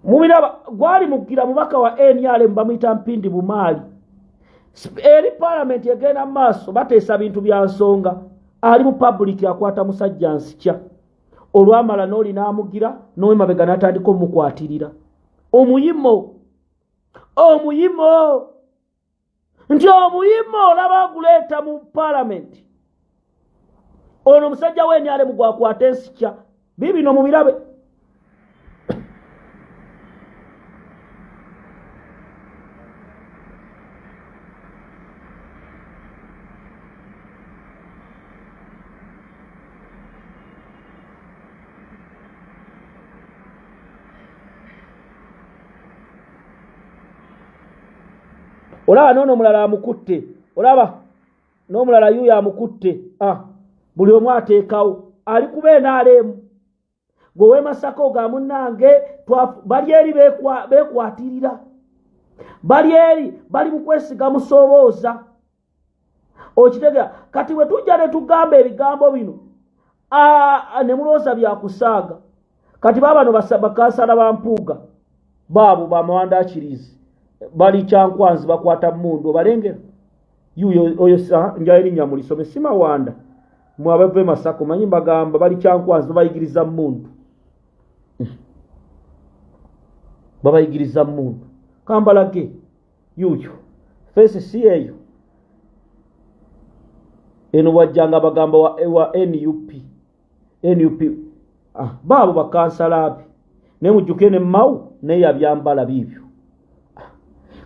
Mubiraba, gwali mugira mubaka wa NRM bamuyita Mpindi Bumaali. Eri palamenti egenda mu maaso, bateesa bintu bya nsonga, ali mu public akwata musajja nsikya. Olwamala n'oli n'amugira n'owemabega n'atandika omukwatirira omuyimo, omuyimo nti omuyimo olaba aguleeta mu palamenti. Ono omusajja w'NRM gwakwata ensikya, biibino mubirabe. Olaba noono omulala amukutte, olaba n'omulala yuuyo amukutte. Ah, buli omu ateekawo ali kuba enaaleemu. Gwe wemasaka oga munnange, bali eri beekwatirira, bali eri bali mu kwesiga musoobooza, okitegera? Kati bwe tujja ne tugamba ebigambo bino ne mulowooza byakusaaga. Kati baabano bakansala ba Mpuuga baabo bamawanda akirizi bali Kyankwanzi, bakwata mundu, obalengera yuyo oyo njayo erinnya mulisome, si Mawanda. Mwe abava e Masaka omanyi mbagamba bali Kyankwanzi, babayigiriza mundu, babayigiriza mundu. Kambalage yuyo face si eyo eno wajjanga bagamba wa NUP, NUP. Ah, baabo bakansala be, naye mujjuke ne Mawu naye yabyambala biibyo. Ah,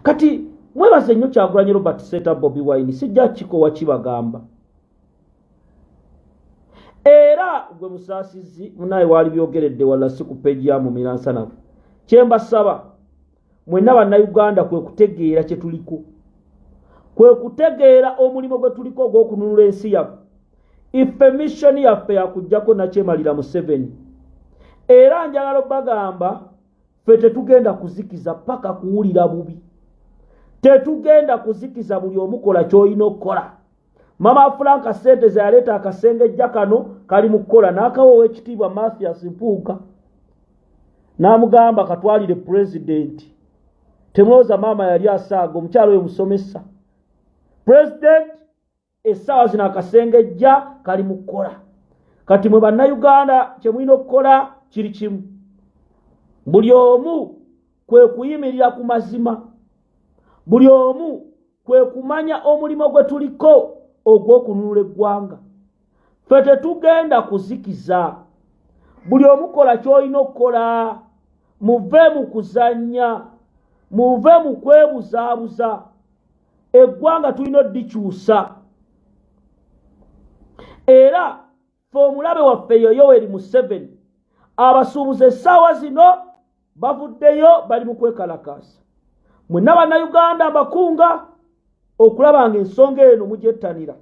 kati mwebaze nnyo Kyagulanyi Robert Seta Bobi Wine, sijja kikowa kibagamba. Era gwe musaasizi munaye waali byogeredde wala si ku peegi ya Mumira Nsanafu. Kyembasaba mwenna Bannayuganda kwe kutegeera kye tuliko, kwe kutegeera omulimu gwe tuliko ogw'okununula ensi yaffe. Ife missoni yaffe yakuggyako nakyemalira Museveni, era njagala obbagamba ffe tetugenda kuzikiza paka kuwulira bubi, tetugenda kuzikiza. Buli omukola ky'olina okukola. Mama Franka sente zeyaleeta akasengejja kano kali mu kukola n'akawa ow'ekitiibwa Mathias Mpuuga n'amugamba katwalire pulezidenti. Temulowooza maama yali asaaga, omukyalo oyo musomesa. Pulezidenti essaawa zino akasengejja kali mu kukola. Kati mwe Bannayuganda kye mulina okukola kiri kimu, buli omu kwe kuyimirira ku mazima, buli omu kwe kumanya omulimu gwe tuliko ogw'okununula eggwanga. Ffe tetugenda kuzikiza. Buli omukola ky'olina okukola. Muve mu kuzannya, muve mu kwebuzaabuza. Eggwanga tulina oddikyusa. Era ffe omulabe waffe ye Yoweri Museveni. Abasuubuzi essaawa zino bavuddeyo bali mu kwekalakaasa. Mwenna Bannayuganda mbakunga okulaba nga ensonga eno mugyettanira.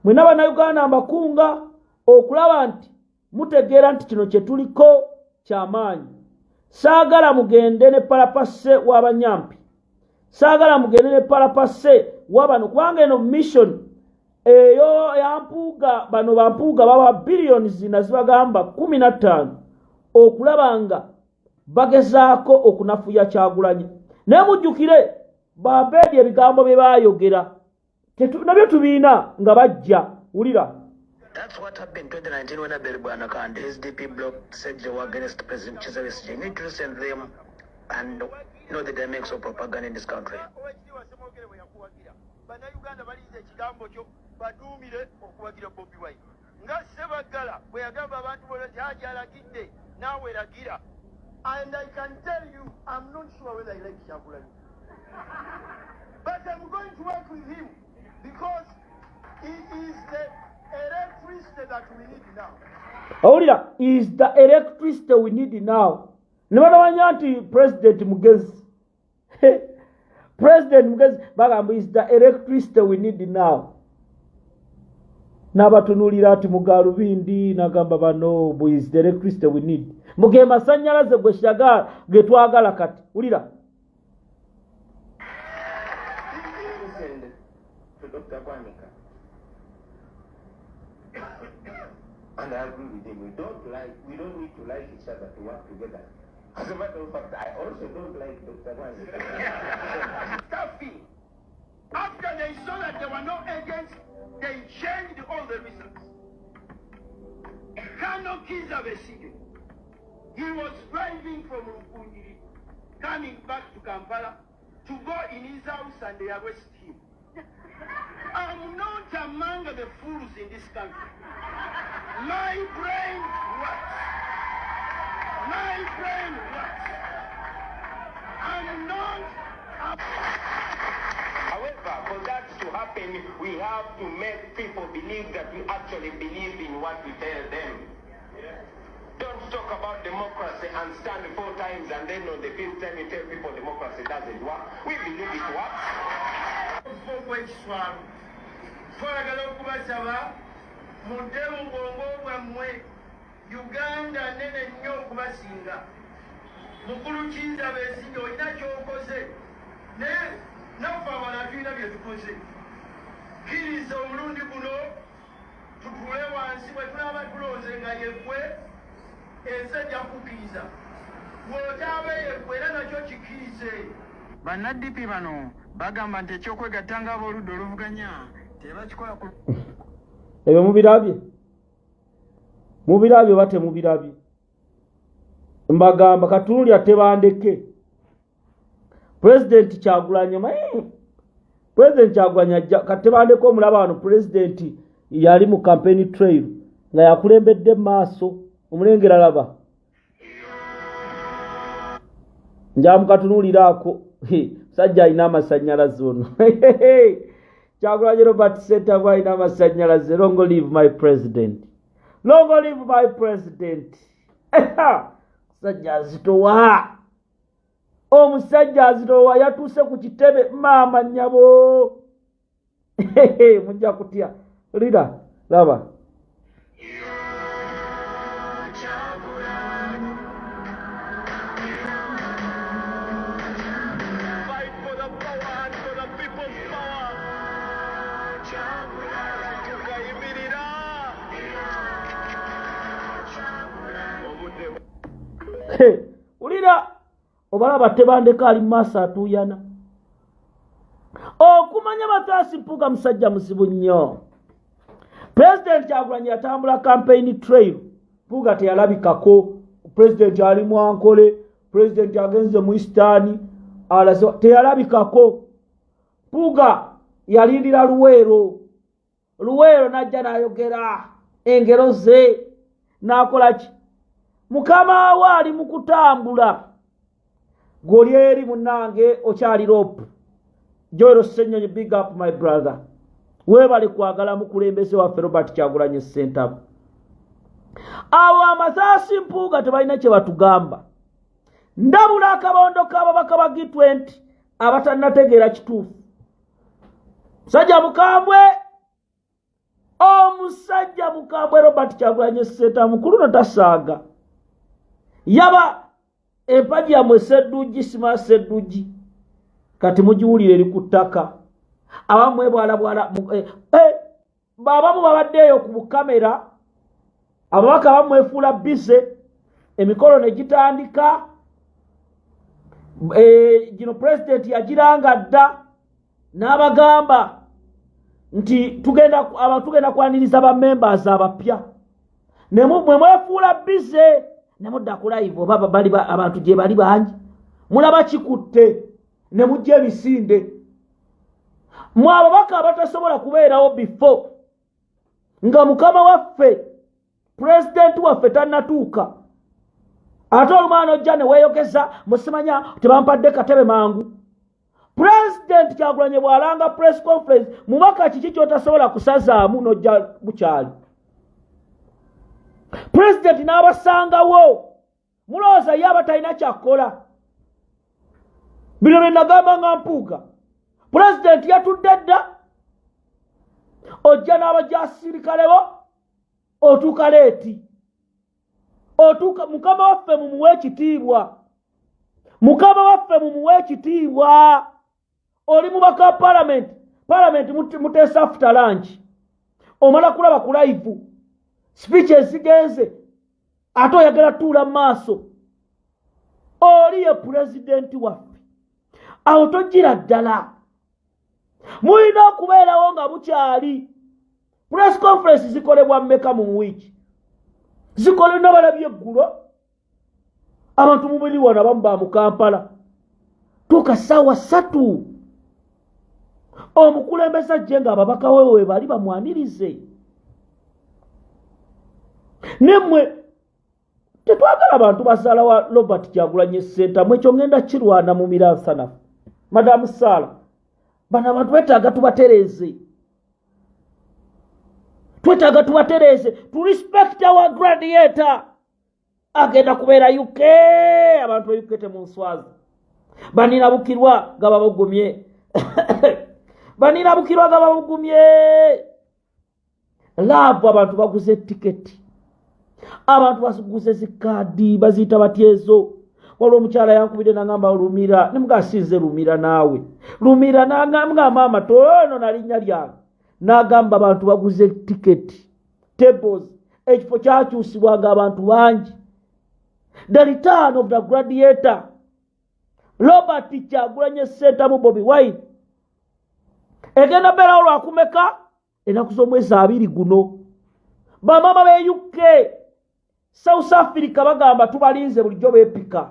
Mwenna Bannayuganda mbakunga okulaba nti mutegeera nti kino kye tuliko kya maanyi. Saagala mugende ne palapase w'abanyampi, saagala mugende ne palapase wa bano, kubanga eno mission eyo ya Mpuuga. Bano ba Mpuuga baba billions nazibagamba 15 okulaba nga bagezaako okunafuya Kyagulanyi. Naye mujjukire babeedi ebigambo bye baayogera nabyo tubiina nga bajja wulira. That's what happened in 2019 when Abel Bwanika and SDP bloc said they were against President Kizza Besigye. You need to listen to them and know the dynamics of propaganda in this country. Owekitiibwa Ssemwogerere bwe yakuwagira, Bannayuganda balinze ekigambo kyo baduumire okuwagira Bobi Wine, nga Ssebaggala bwe yagamba abantu bonna nti Haji alagidde, naawe lagira. And I can tell you, I'm not sure whether I like Kyagulanyi, but I'm going to work with him because he is the electricity that we need now. Owulira, is the electricity we need now. Ne batamanya nti president mugezi, president mugezi. Bagamba is the electricity we need now. N'abatunuulira ati mugalubindi, n'agamba bano bu is the electricity we need, muge masannyalaze gwe shagala ge twagala kati. Wulira. Listened to Dr. Bwanika. And I agree with him. We don't need to like each other to work together. As a matter of fact, I also don't like Dr. Bwanika. Staffing. After they saw that there were no agents, they changed all the results. Colonel Kizza Besigye, he was driving from Rukungiri, coming back to Kampala to go in his house, and they arrest him. I'm not among the fools in this country. My brain works. My brain works. I'm not. However, for that to happen, we have to make people believe that we actually believe in what we tell them. Don't talk about democracy and stand four times and then on the fifth time you tell people democracy doesn't work. We believe it works. Okwekiswalo twagala okubasaba mudde mu bwongo bwammwe. Uganda nene nnyo okubasinga. Mukulu Kizza Besigye, olina kyokoze, naye naffe abalala tulina bye tukoze. Kkiriza omulundi guno tutuule wansi. Bwe tulaba tulonze nga yeggwe, ensi ejja kukkiriza. Bw'otaaba yeggwe, era nakyo kikkirize. Banna-DP bano bagamba nti ekyokwegatta ng'abooludda oluvuganya tebakikola ku Ebyo mubirabye, mubirabye oba temubirabye? Mbagamba katunulya tebandeke. Pulezidenti Kyagulanyi, omanyi Pulezidenti Kyagulanyi ajja katebandeko. Omulaba wano, pulezidenti yali mu campaign trail nga yakulembedde maaso. Omulengera, laba njamukatunuuliraako. Musajja alina amasannyalaze ono. Kyagulanyi Robert Ssentamu alina amasannyalaze. Long live my president, long live my president. Musajja azitowa, omusajja azitowa. Yatuuse ku kitebe. Maama nnyabo, mujja kutya. Lira, laba. Fight for the power and for the people's power. Tukayimirira. Obudde Wulira, obalaba tebandeka ali mumaaso atuuyana. Okumanya Mathias Mpuuga musajja muzibu nnyo. Pulezidenti Kyagulanyi yatambula campaign trail, Mpuuga teyalabikako. Pulezidenti ali mwankole, pulezidenti agenze mu Eastern alaze, teyalabikako. Mpuuga yalindira Luweero. Luweero najja n'ayogera. Engero ze n'akola ki? Mukama we ali mu kutambula. Gw'oli eri munnange okyali rope. Joel Ssenyonyi, big up my brother, weebale kwagala mukulembeze waffe Robert Kyagulanyi Ssentamu. Abo amasaasi Mpuuga tebalina kye batugamba. Ndabula akabondo k'ababaka ba G20 abatannategeera kituufu. Musajja mukambwe, omusajja mukambwe Robert Kyagulanyi Ssentamu ku luno tasaaga. Yaba empagi yammwe Sseddugi, sima Sseddugi, kati mugiwulira eri ku ttaka. Abamu mwebwalabwala, abamu babadde eyo ku bukamera. Ababaka abamu mwefuula busy, emikolo ne gitandika. Gino pulezidenti yagiranga dda n'abagamba nti tugenda kwaniriza ba members abapya. Mwe mwefuula busy ne mudda ku live, oba bali abantu gye bali bangi, mulaba kikutte ne mujja emisinde. Mwe ababaka abatasobola kubeerawo before nga mukama waffe pulezidenti waffe tannatuuka, ate olumwana ojja ne weeyogeza, musimanya tebampadde katebe mangu. Pulezidenti Kyagulanye bw'alanga press conference, mubaka kiki ky'otasobola kusazaamu n'ojja bukyali? Pulezidenti n'abasangawo, mulowooza ye aba talina kyakkola? Bino bye nagamba nga Mpuuga, pulezidenti yatudde dda, ojja n'abajasirikale bo, otuuka late, otuuka. Mukama waffe mumuwe ekitiibwa, mukama waffe mumuwe ekitiibwa. Oli mubaka wa palamenti, palamenti muteesa after lunch, omala kulaba ku live speech ezigenze, ate oyagala tuula mu maaso. Oli ye pulezidenti waffe, awo togira ddala. Mulina okubeerawo nga bukyali. Press conference zikolebwa mmeka mu wiiki? Zikole nabalabye eggulo, abantu mubiri wano abamu ba mu Kampala. Tuuka ssaawa 3, omukulembeze ajje nga ababaka we we bali, bamwanirize. Nemmwe tetwagala bantu bazaala wa Robert Kyagulanye Ssentamu. Ekyo ngenda kirwana mu miransanafu. Madamu Saala, bano abantu betaaga tubatereeze, twetaaga tubatereeze. To respect our gladiator. Agenda kubeera UK. Abantu be UK temunswaza. Banina bukirwa nga babugumye, banina bukirwa nga babugumye laavu. Abantu baguze tiketi, abantu baguze zikaadi, baziyita batya ezo? Waliwo omukyala yankubidde nagamba Lumira, nemuga sinze Lumira, naawe Lumira. Namuga maama tono nalinnya lyange. N'agamba abantu baguze tiketi, tables, ekifo kyakyusibwanga abantu bangi. The return of the gladiator Robert Kyagulanye Ssentamu Bobi Wine egenda beerawo lwakumeka? Ennaku z'omwezi 20 guno. Bamaama be UK, South Africa bagamba tubalinze, bulijjo beepika.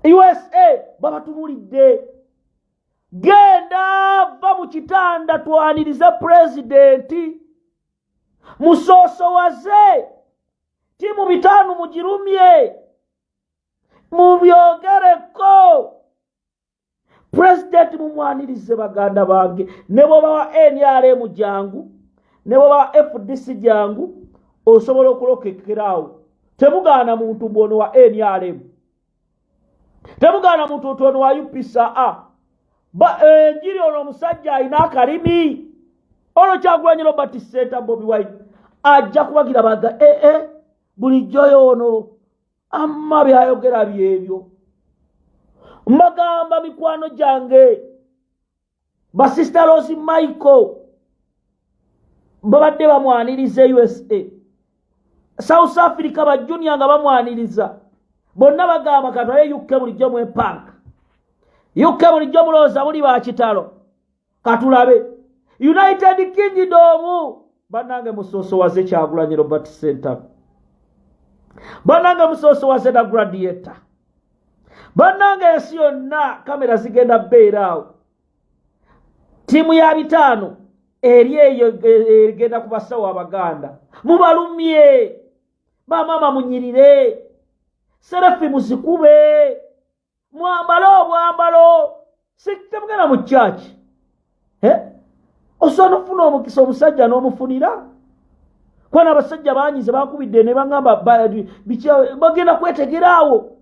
USA babatunulidde. Genda, va mu kitanda, twanirize pulezidenti, musoosowaze tiimu 500, mugirumye, mubyogereko. Pulezidenti mumwanirize baganda bange. Ne bwoba wa NRM jangu, ne bwoba wa FDC jangu, osobola okulokekeraawo. Temugaana muntu mbwono wa NRM, temugaana muntu nti ono wa UPSA. Enjiri ono omusajja alina akalimi ono Kyagulanye Robert Ssentamu Bobi Wine ajja kubagira baga ee bulijjo yoono amma byayogera byebyo. Mbagamba mikwano gyange, basista Rosi Michael babadde bamwaniriza USA, South Africa, bajunia nga bamwaniriza bonna. Bagamba katwale UK, bulijjo mwepanka UK, bulijjo mulowooza muli bakitalo, katulabe United Kingdom. Bannange musoosowaze Kyagulanye Robert Ssentamu, bannange musoosowaze na gladiator. Bannange ensi yonna kamera zigenda beeraawo. Ttiimu ya 500 Eri eyo egenda ku basawo Abaganda, mubalumye. Bamaama munyirire, selfie muzikube, mwambale obwambalo. Sitemugenda mu kyaki, osobola nokufuna omukisa omusajja n'omufunira, kuba n'abasajja banyize bakubidde ne baŋŋamba bagenda kwetegeraawo.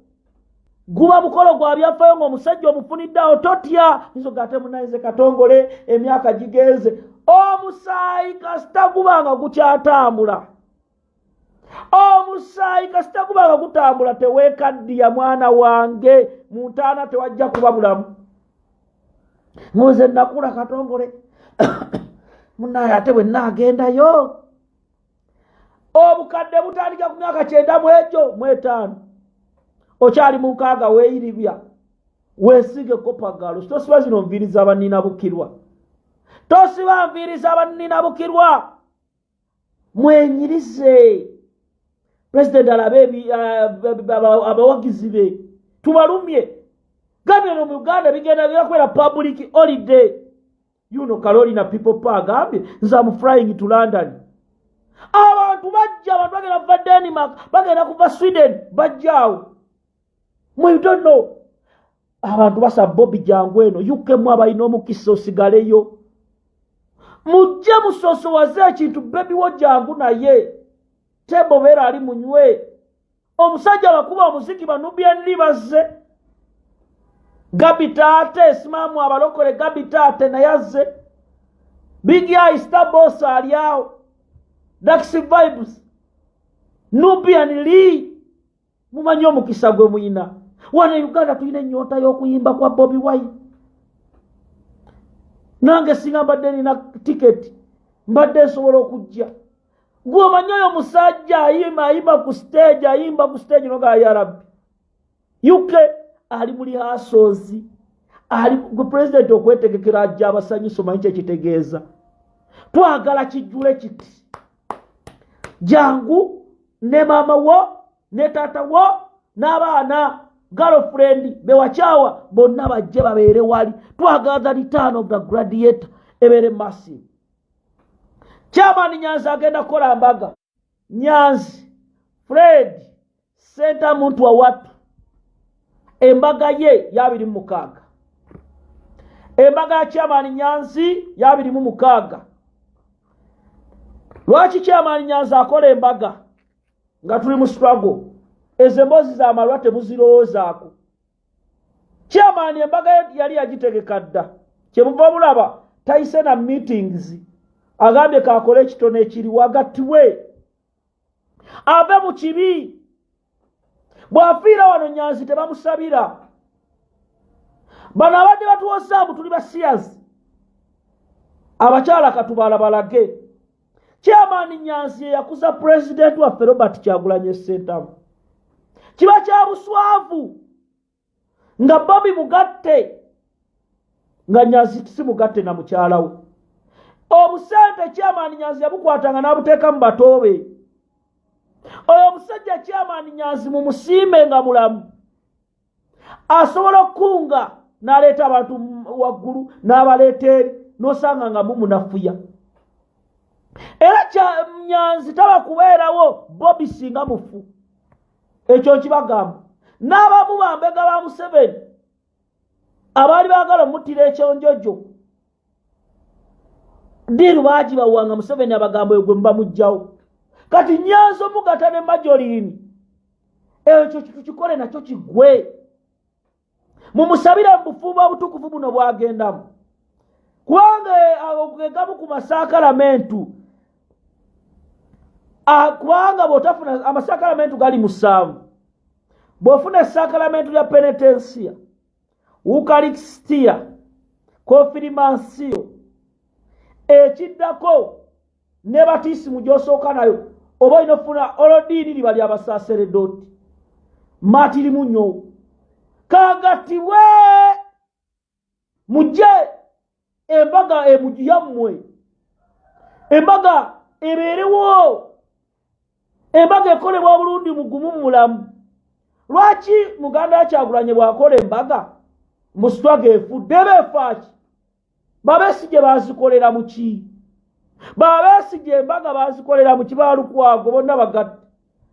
Guba mukolo gwa byafayo ng'omusajja omufunidde awo. Totya nsoga ate munayize katongole, emyaka gigenze. Omusaayi kasita guba nga gukyatambula, omusaayi kasita guba nga gutambula, teweekaddiya mwana wange. Mu ntaana tewajja kuba bulamu. Nze nakula katongole munaye, ate bwe naagendayo. Obukadde butandika ku myaka 95, okyali mu 60. Weeyiribya, weesige kopagalo. Tosiba zino nviiri z'abannina bukirwa, tosiba nviiri z'abannina bukirwa. Mwenyirize pulezidenti alabe abawagizi be. Tubalumye gambye no mu Uganda bigenda byakwera public holiday. Yuno Carolina People Power agambye, "Nze am flying to London." Abantu bajja, abantu bagenda kuva Denmark, bagenda kuva Sweden, bajjaawo. Mwe you don't know. Abantu basaba Bobi jangu eno UK. Mu abalina omukisa osigaleyo, mujje musosowaze ekintu. Baby wo jangu naye tebo beera ali munywe. Omusajja bakuba omuziki, ba Nubian Li bazze, Gabi Taate simaamu abalokole, Gabi Taate naye azze, Big Eye Star Boss ali awo, Dax Vibes, Nubian Li. Mumanyi omukisa gwe muyina wano e Uganda? Tulina ennyonta y'okuyimba kwa Bobi Wine. Nange singa mbadde nina tiketi, mbadde nsobola okujja. Gwe omanyi oyo musajja ayimba, ayimba ku stage, ayimba ku stage noga ya Rabbi. UK ali muli hasozi ali gwe pulezidenti okwetegekera ajja abasanyusa. Omanyi kyekitegeeza? Twagala kijjule kiti. Jangu ne maama wo ne taata wo n'abaana, girlfriend bewakyawa bonna bajje babeere wali. Twagala the return of the gladiator ebeere massive. Chairman Nyanzi agenda kukola mbaga. Nyanzi Fred Senta muntu wawatu, embaga ye ya 26. Embaga ya Chairman Nyanzi ya 26. Lwaki Chairman Nyanzi akola embaga nga tuli mu struggle? Ezo emboozi z'amalwa temuzirowoozaako. Chairman embaga ye yali yagitegeka dda. Kyemuva mulaba tayise na meetings, agambye kakole ekitono ekiriwo agattibwe ave mu kibi. Bw'afiira wano Nyanzi tebamusabira. Bano abadde batuwosaamu tuli basiyazi, abakyala katubala balage. Chairman Nyanzi yeyakuza pulezidenti waffe Robert Kyagulanye Ssentamu. Kiba kya buswavu nga Bobi mugatte, nga Nyanzi si mugatte na mukyala we. Obusente Chairman Nyanzi yabukwatanga n'abuteeka mu batoobe. Oyo omusajja Chairman Nyanzi mumusiime nga mulamu, asobola okukunga n'aleeta abantu waggulu n'abaleeta eri, n'osanga nga mumunafuya. Era Nyanzi taba kubeerawo Bobi singa mufu. Ekyo nkibagamba. N'abamu bambega ba Museveni abaali baagala omuttira ekyonjojo, deal baagibawanga Museveni abagambo gwe muba mugjawo. Kati Nyanzi omugata ne Majolini, ekyo tukikole nakyo kiggwe. Mumusabire mu bufumbo obutukuvu buno bwagendamu, kubanga gegamu ku masakalamentu. Kubanga bw'otafuna amasakalamentu gali 7, bw'ofuna esakalamentu lya penetensiya, ukarisitiya, konfirimansiyo, ekiddako ne batisimu gy'osooka nayo, oba olina ofuna olodiini liba lyabasaseredoti matirimu nnyo. Kagattibwe mujje embaga yammwe, embaga ebeerewo, embaga ekolebwa obulundi mugumu mulamu. Lwaki muganda Yakyagulanye bw'akola embaga musitwaga efudde? Eba efaaki? Babesigye bazikolera muki? Babesigye embaga bazikolera mu Kibalukwago, bonna bagatte,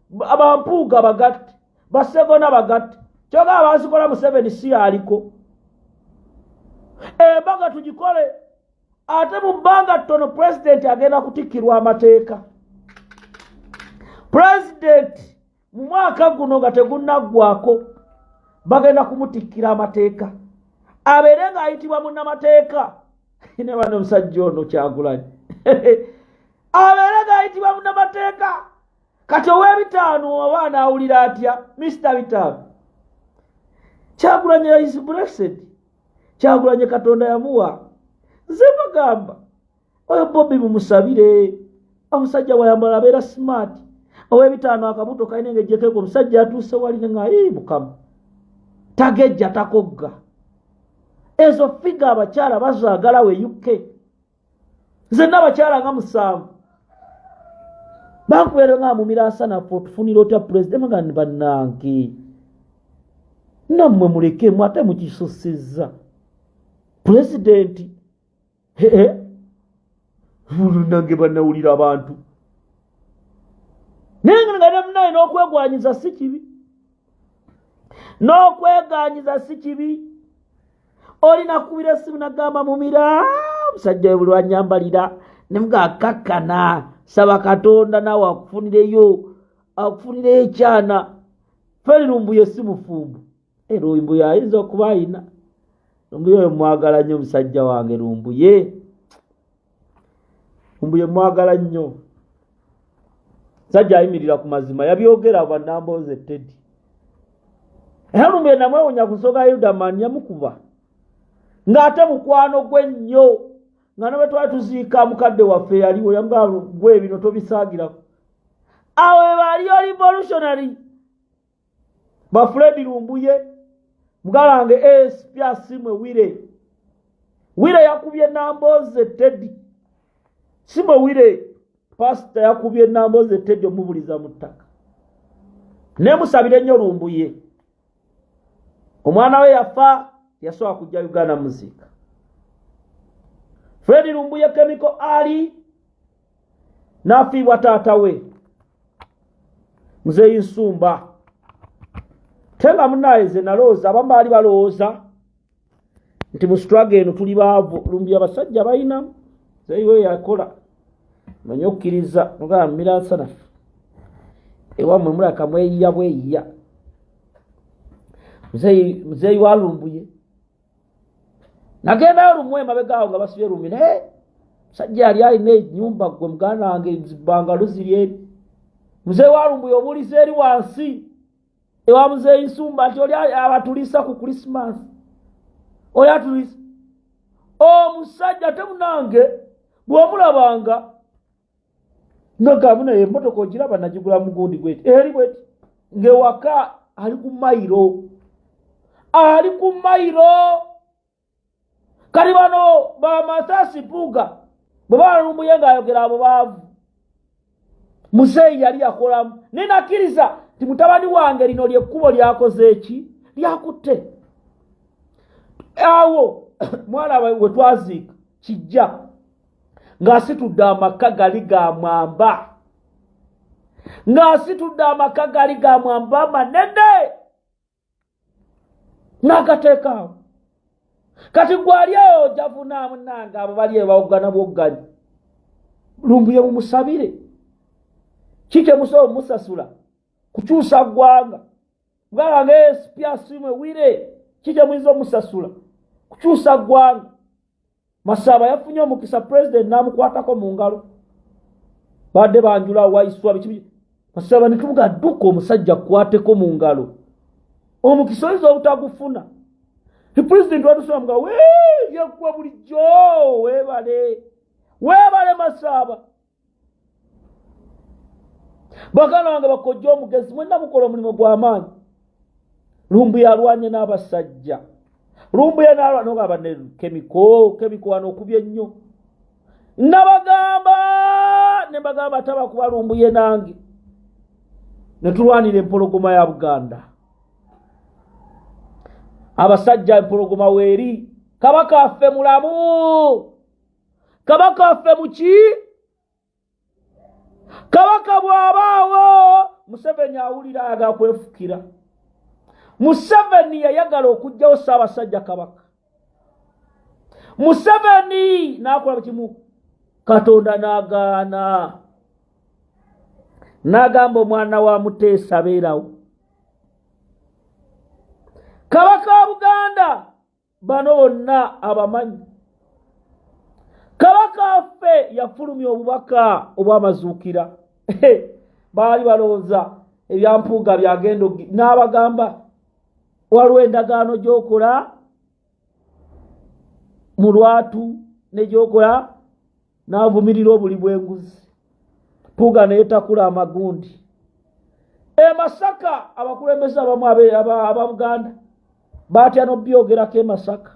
Bampuuga bagatte, Basegona bagatte, kyokka abazikola Museveni si aliko. Embaga tugikole ate mu bbanga ttono pulezidenti agenda kutikkirwa amateeka. Pulezidenti mu mwaka guno nga tegunnaggwako bagenda kumutikkira amateeka, abeere ng'ayitibwa munnamateeka. Ne bano omusajja ono Kyagulanyi abeere ng'ayitibwa munnamateeka. Kati ow'ebitaano oba anaawulira atya? Mister Bitaano Kyagulanyi is blessed. Kyagulanyi Katonda yamuwa. Nze bagamba oyo Bobi mumusabire, omusajja wayambala abeera smart. Ow'ebitaano akabuto kalina engejjekeko, omusajja atuuse wali nga Mukama tagejja takogga. Ezo figure abakyala bazaagala we UK. Nze n'abakyala nga 7 bankubeera nga mumira nsanafu, otufunira otya pulezidenti? Nga bannange nammwe mulekemu, ate mukisusizza pulezidenti. Nange bannawulira abantu, naye nga naye n'okwegwanyiza si kibi, n'okweganyiza si kibi. Olina kubira essimu nagamba mumira omusajja we buli wanyambalira nemuga akakkana, saba Katonda naawe akufunireyo, akufunireyo ekyana. Feri Lumbuye si mufumbo. Lumbuye ayinza okuba ayina. Lumbuye oyo mwagala nnyo, omusajja wange Lumbuye. Lumbuye mwagala nnyo, musajja ayimirira ku mazima, yabyogera bannambooze Teddy. Era Lumbuye namwewunya ku nsonga ya Yudaman, yamukuba ng'ate mukwano gwe nnyo, nga ne bwe twali tuziika mukadde waffe yaliwo, yamugaa gwe bino tobisaagirako. Awo bali revolutionary ba Fred Lumbuye, mugala wange ASP Asimwe Wire. Wire yakubye Namboze Teddy. Simwe Wire pasita yakubye Namboze Teddy omubuliza mu ttaka. Nemusabire nnyo Lumbuye, omwana we yafa, yasobola kujja Uganda muziika. Fred Lumbuye Chemical ali n'afiibwa taata we Muzeeyi Nsumba. Te nga munaye ze nalowooza, abamu baali balowooza nti mu struggle eno tuli baavu. Lumbi abasajja balina muzeeyi we yakola manye okkiriza nogamba miransanafu ewammwe mulaka mweyiya bweyiya. Muzeeyi wa Lumbuye nagendayo lumu emabegaawo nga basibye Lumbi, naye musajja yali alina enyumba. Gwe muganda wange zibangalo ziri eri muzeeyi wa Lumbuye, obuuliza eri wansi ewa muzeeyi Nsumba nti oli abatulisa ku Christmas, oli atulisa omusajja. Te munange bw'omulabanga nagamu, naye emotoka ogiraba nagigula mugundi gweti eri bweti, ng'ewaka ali ku mayiro, ali ku mayiro. Kati bano Bamasasi Mpuuga bwe balumbuye ng'ayogera abo baavu, muzeeyi yali yakolamu. Nenakkiriza nti mutabani wange lino lyekkubo lyakoze eki lyakutte. Awo mwana we twaziika kijja ng'asitudde amaka gali ga mwamba, ng'asitudde amaka gali ga mwamba manene n'agateekaawo. Kati gwali eyo ojavunaamu nange abo bali eyo bawogana bwogganyi. Lumbuye mumusabire, kikyemusobola omusasula kukyusa ggwanga. Muganda wange ASP Asimwe Wire, kikyemuyinza omusasula kukyusa ggwanga. Masaba yafunye omukisa, pulezidenti n'amukwatako mu ngalo, badde banjula waiswa biki. Masaba netubuga dduka omusajja kukwateko mu ngalo, omukisa oyinza obutagufuna. Pulezidenti watusaba nga yeggwe bulijjo, weebale, weebale Masaba. Baganda bange bakojja omugezi, mwenna mukola omulimu gw'amaanyi. Lumbu yalwanye n'abasajja, Lumbuye nogamba ne Chemical. Chemical wano okubye ennyo, nabagamba ne mbagamba taba kuba Lumbuye nange ne tulwanira empologoma ya Buganda. Abasajja, empologoma weeri, kabaka affe mulamu, kabaka affe muki. Kabaka bw'abaawo, Museveni awulira ayagala kwefukira. Museveni yayagala okuggyawo Ssaabasajja Kabaka. Museveni n'akola kimu, Katonda n'agaana, n'agamba omwana wa Muteesa abeerawo Kabaka wa Buganda. Bano bonna abamanyi Kabaka waffe yafulumya obubaka obw'amazuukira. Baali balowooza ebyampuuga byagenda, n'abagamba waliwo endagaano gy'okola mu lwatu ne gy'okola, n'avumirira obuli bw'enguzi. Mpuuga neyetakula amagundi e Masaka. Abakulembeze abamu aba Buganda batya n'obyogerako e Masaka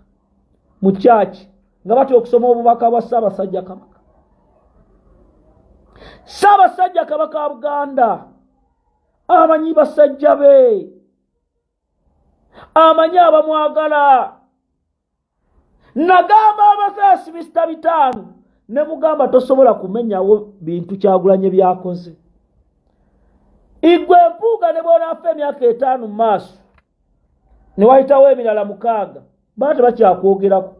mu kyaki, nga batya okusoma obubaka bwa Ssaabasajja Kabaka. Ssaabasajja Kabaka wa Buganda amanyi basajja be, amanyi abamwagala. Nagamba abasaasi misita 500 ne mugamba tosobola kumenyawo bintu Kyagulanye byakoze. Igwe Mpuuga, ne bwonaafa emyaka 5 mu maaso ne wayitawo emirala 6, baba tebakyakwogerako.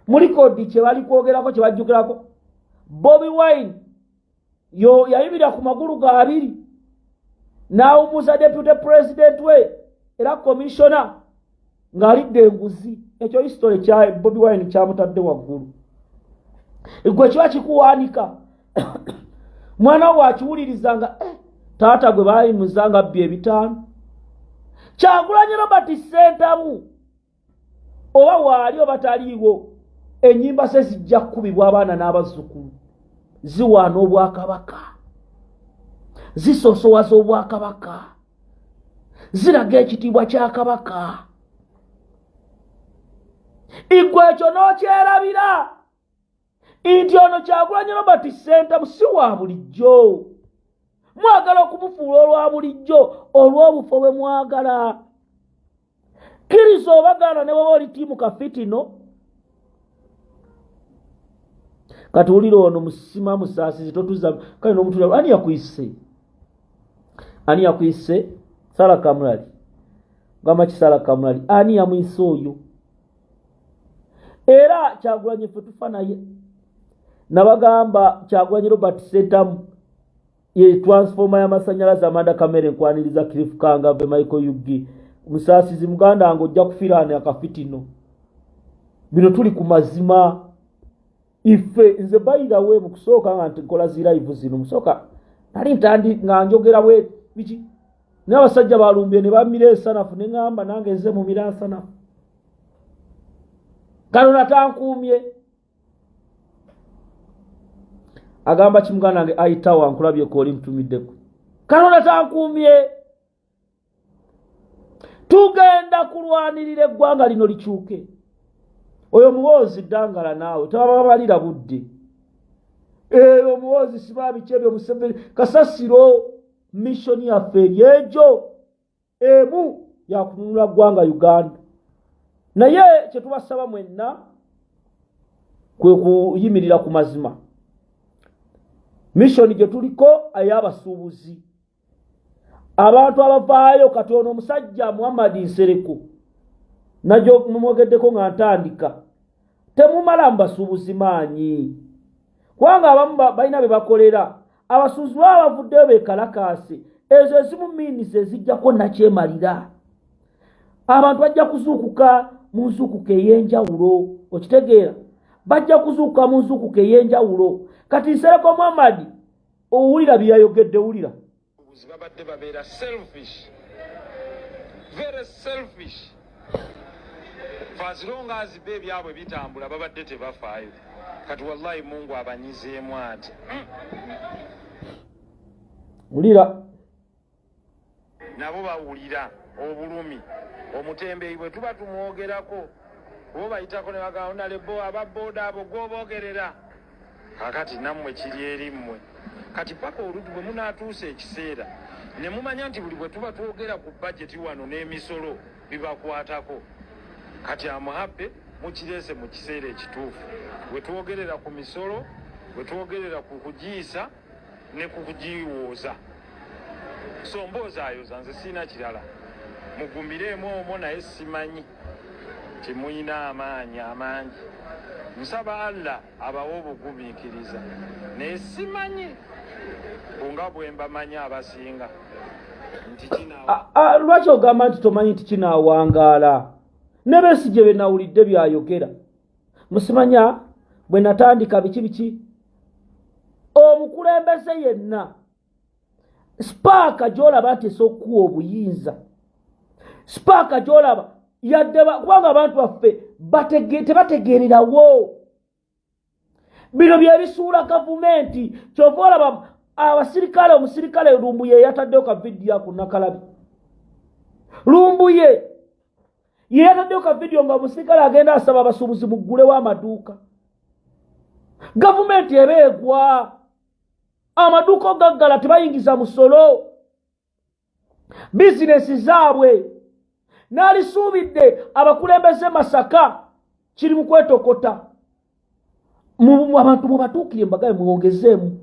Mu likodi kye bali kwogerako, kye bajjukirako, Bobi Wine yo yayimirira ku magulu ga abiri n'awummuza deputy president we era commissioner ng'alidde enguzi. Ekyo history kya Bobi Wine kyamutadde waggulu. Gwe kiba kikuwanika, mwana wo wakiwuliriza nga taata gwe bayimuza nga bbi 500. Kyagulanyi Robert Ssentamu, oba waali oba taliiwo, ennyimba ze zijja kukubibwa abaana n'abazzukulu. Ziwaana obwakabaka, zisosowaza obwakabaka, ziraga ekitiibwa kya Kabaka. Igwe ekyo n'okyerabira nti ono Kyagulanyi Robert Ssentamu si wa bulijjo. Mwagala okumufuula olwa bulijjo olw'obufo bwe mwagala. Kkiriza obagaana ne waba oli team kafitino. Kati wulira ono musima musaasizi totuza kale n'omutula. Ani yakuyise? Ani yakuyise? Sala Kamulali gamba kisala Kamulali, ani yamuyise oyo? Era Kyagulanyi ffe tufa naye. Nabagamba Kyagulanyi Robert Ssentamu ye transformer y'amasanyalaze. Amanda Kamere nkwaniriza, Cliff Kangave, Michael Yugi Musaasizi, muganda wange ojja kufiraani akafitino. Bino tuli ku mazima ife. Nze bayirawe mu kusooka nga nkola zi live zino, musooka nali ntandi nga njogera bwe biki, naye abasajja balumbye ne bamira ensanafu, ne ŋŋamba nange nze mumira nsanafu. Katonda tankuumye. Agamba kimuganda wange aitawa nkulabyeko oli ntumiddeko. Katonda tankuumye. Tugenda kulwanirira eggwanga lino likyuke. Oyo Muwoozi ddangala naawe tebababalira budde. Eyo Muwoozi siba biki ebyo Museveni kasasiro. Mission yaffe eri egyo emu yakununula ggwanga Uganda, naye kyetubasaba mwenna kwe kuyimirira ku mazima. Mission gye tuliko ey'abasuubuzi, abantu abavaayo kati, ono omusajja Muhammad Nsereko najjo mumwogeddeko nga ntandika. Temumala mu basuubuzi maanyi, kubanga abamu balina be bakolera. Abasuubuzi baba bavuddeyo bekalakaase, ezo ezimu miinisi ezijjako nakyemalira. Abantu bajja kuzuukuka mu nzuukuka ey'enjawulo, okitegeera? Bajja kuzuukuka mu nzuukuka ey'enjawulo. Kati Nsereko Muhammad, owulira byeyayogedde? Wulira. Babadde babeera selfish, very selfish. For as long as be ebyabwe bitambula, babadde tebafaayo. Kati wallahi Mungu abanyizeemu ati. Wulira. Nabo bawulira obulumi. Omutembeeyi bwe tuba tumwogerako, bo bayitako ne bagamba nalebo ababooda abo gwoboogerera. Kakati nammwe kiri eri mmwe kati paka oludu bwe munaatuusa ekiseera ne mumanya nti buli bwe tuba twogera ku bajeti wano n'emisolo bibakwatako. Kati amuhappe mukireese mu kiseera ekituufu we twogerera ku misolo, we twogerera ku kugiisa. ne ku kugiwooza. So mboozaayoza nze sirina kirala, mugumireemu omwo, naye simanyi nti muyina amaanyi amangi. Nsaba Allah abawe obugumiikiriza, naye simanyi nga bwe mbamanyi abasinga nti kinaawa. Lwaki ogamba nti tomanyi nti kinaawangaala? Ne Besigye bye nawulidde byayogera, musimanya bwe natandika biki biki. Omukulembeze yenna spark gy'olaba nti esobola okukuwa obuyinza, spark gy'olaba yadde, kubanga abantu baffe tebategeererawo. Bino byebisuula gavumenti. Kyova olaba abasirikale, omusirikale Lumbuye yataddeyo ka vidiyo ako nakalabi. Lumbuye ye yataddeyo ka vidiyo nga omusirikale agenda asaba abasuubuzi muggulewo amaduuka. Gavumenti eba egwa, amaduuka ogaggala, tebayingiza musolo, bizinesi zaabwe. N'alisuubidde abakulembeze Masaka kiri mu kwetokota. Abantu mubatuukire mbagabe, mwongezeemu,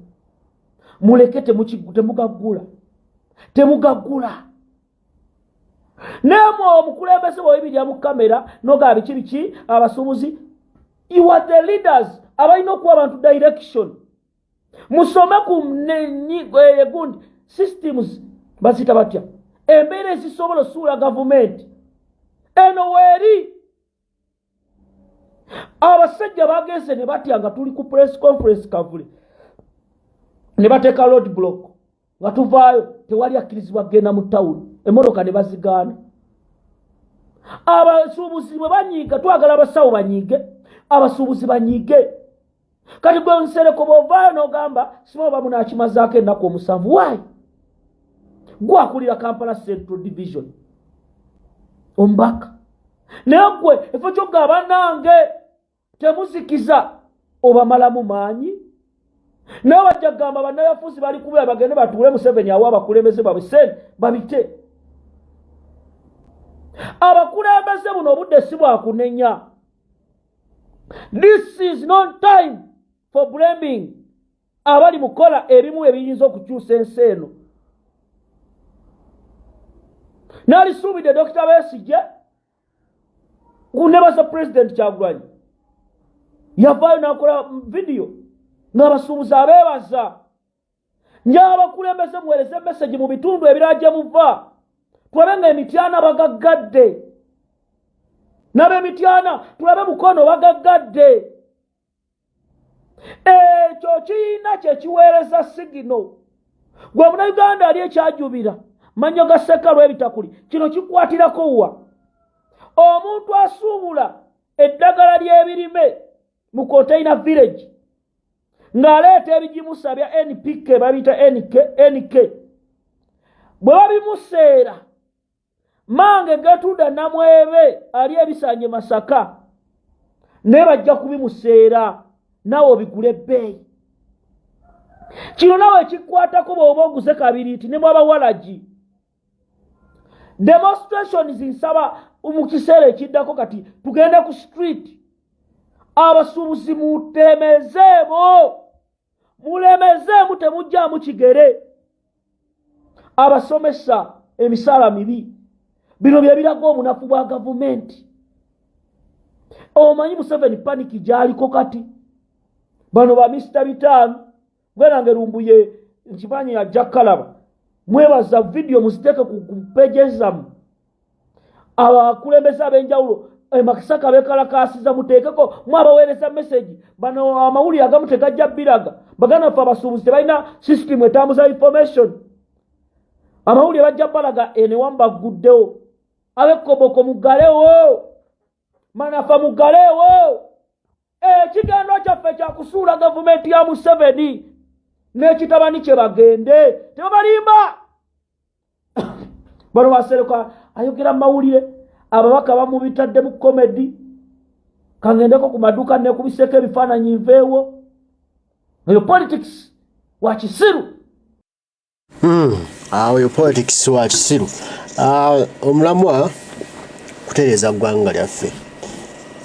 muleke, temugaggula, temugaggula. Naye omukulembeze bwewebirya mu kamera nogaba biki biki, abasuubuzi, you are the leaders abalina okuwa abantu direction. Musome ku gundi systems bazita batya, embeera ezisobola osuula gavumenti eno weeri. Abasajja bagenze ne batya nga tuli ku press conference Kavule, ne bateeka road block nga tuvaayo, tewali akkirizibwa kugenda mu tawuni, emmotoka ne bazigaana. Abasuubuzi bwe banyiiga, twagala abasawo banyiige, abasuubuzi banyiige. Kati gwe Nsereko bw'ovaayo n'ogamba sima oba munaakimazaako ennaku 7, waayi gwakulira Kampala Central Division omubaka, naye gwe efo kyogamba bannange temuzikiza, obamalamu maanyi. Naye bajja kugamba bannayafuzi bali kubula, bagende batuule. Museveni awa abakulembeze baabwe sente babite. Abakulembeze buno obudde si bwakunenya. This is not time for blaming abali mukola ebimu ebiyinza okukyusa ensi eno. Nalisuubidde Dr Besigye kunebaza President Kyagulanyi, yavaayo nakola vidiyo ng'abasuubuzi abeebaza. Njabakulembeze muweereze message mu bitundu ebirala gye muva, tulabe nga emityana bagaggadde, n'ab'emityana tulabe Mukono bagaggadde. Ekyo kiyina kyekiweereza signal. Gwe Munauganda ali ekyajubira mannyo ga sekalu ebitakuli, kino kikwatirako wa? Omuntu asuubula eddagala ly'ebirime mu container village ng'aleeta ebigimusa bya NPK, babiyita NK, NK bwe babimuseera mange gatunda namwebe ali ebisanje Masaka, naye bajja kubimuseera naawe obigula ebbeeyi. Kino nawe kikwatako bw'oba oguze kabiriiti ne mwaba walagi. Demonstrations nsaba mu kiseera ekiddako kati tugende ku street. Abasuubuzi mutemezeemu, mulemezeemu, temugyamu kigere. Abasomesa emisaala mibi, bino bye biraga obunafu bwa gavumenti. Omanyi Museveni panic gyaliko kati, bano ba misita bitaano gwenange Lumbuye nkimanyi ajja kukalaba. Mwebaza vidiyo muziteeke ku pages zammwe. Abakulembeze ab'enjawulo emakisaka bekalakasiza, muteekeko mwabaweereza message. Bano amawulire agamu tegajja biraga. Baganda ffe abasuubuzi tebalina system etambuza information. Amawulire bajja balaga enewamu bagguddewo. Ab'ekoboko muggalewo, Manafa muggalewo. Ekigendwa kyaffe kyakusuula gavumenti ya Museveni n'ekitabani kye bagende. Tebabalimba bano basereka ayogera mu mawulire, ababaka bamubitadde mu comedy. Kangendeko ku maduuka nekubiseko ebifaananyi nveewo. Eyo politics wa kisiru. Oyo politics wa kisiru. Omulamwa kutereeza ggwanga lyaffe.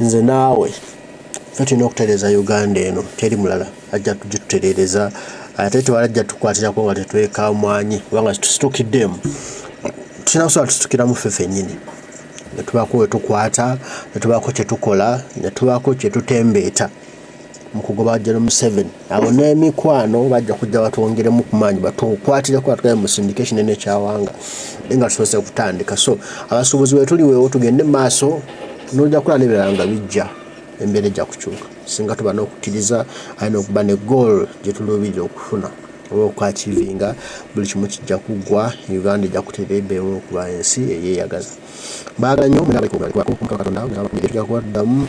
Nze naawe ffe tulina okutereeza Uganda eno, teri mulala ajja kugitutereereza. Ate tewalajja tukwatirako nga tetwekamwanyi, kubanga tusitukiddemu, tulina kusobola tusitukiramu ffe ffennyini ne tubaako we tukwata, ne tubaako kye tukola, ne tubaako kye tutembeeta mu kugoba General Museveni. Abo n'emikwano bajja kujja batwongeremu ku maanyi, batukwatireko, batugabe musindike ekinene ekyawanga, naye nga tusoose kutandika. So abasuubuzi wetuli weewo, tugende mu maaso, n'ojja kulaba n'ebirala nga bijja. Embeera ejja kukyuka singa tuba n'okukkiriza, alina okuba ne goal gye tuluubirira okufuna oba okwachievinga. Buli kimu kijja kuggwa, Uganda ejja kuteera ebbeemu okuba ensi eyeeyagaza. Mbaagala nnyo mwena abaliko Katonda, tujja kuba tuddamu.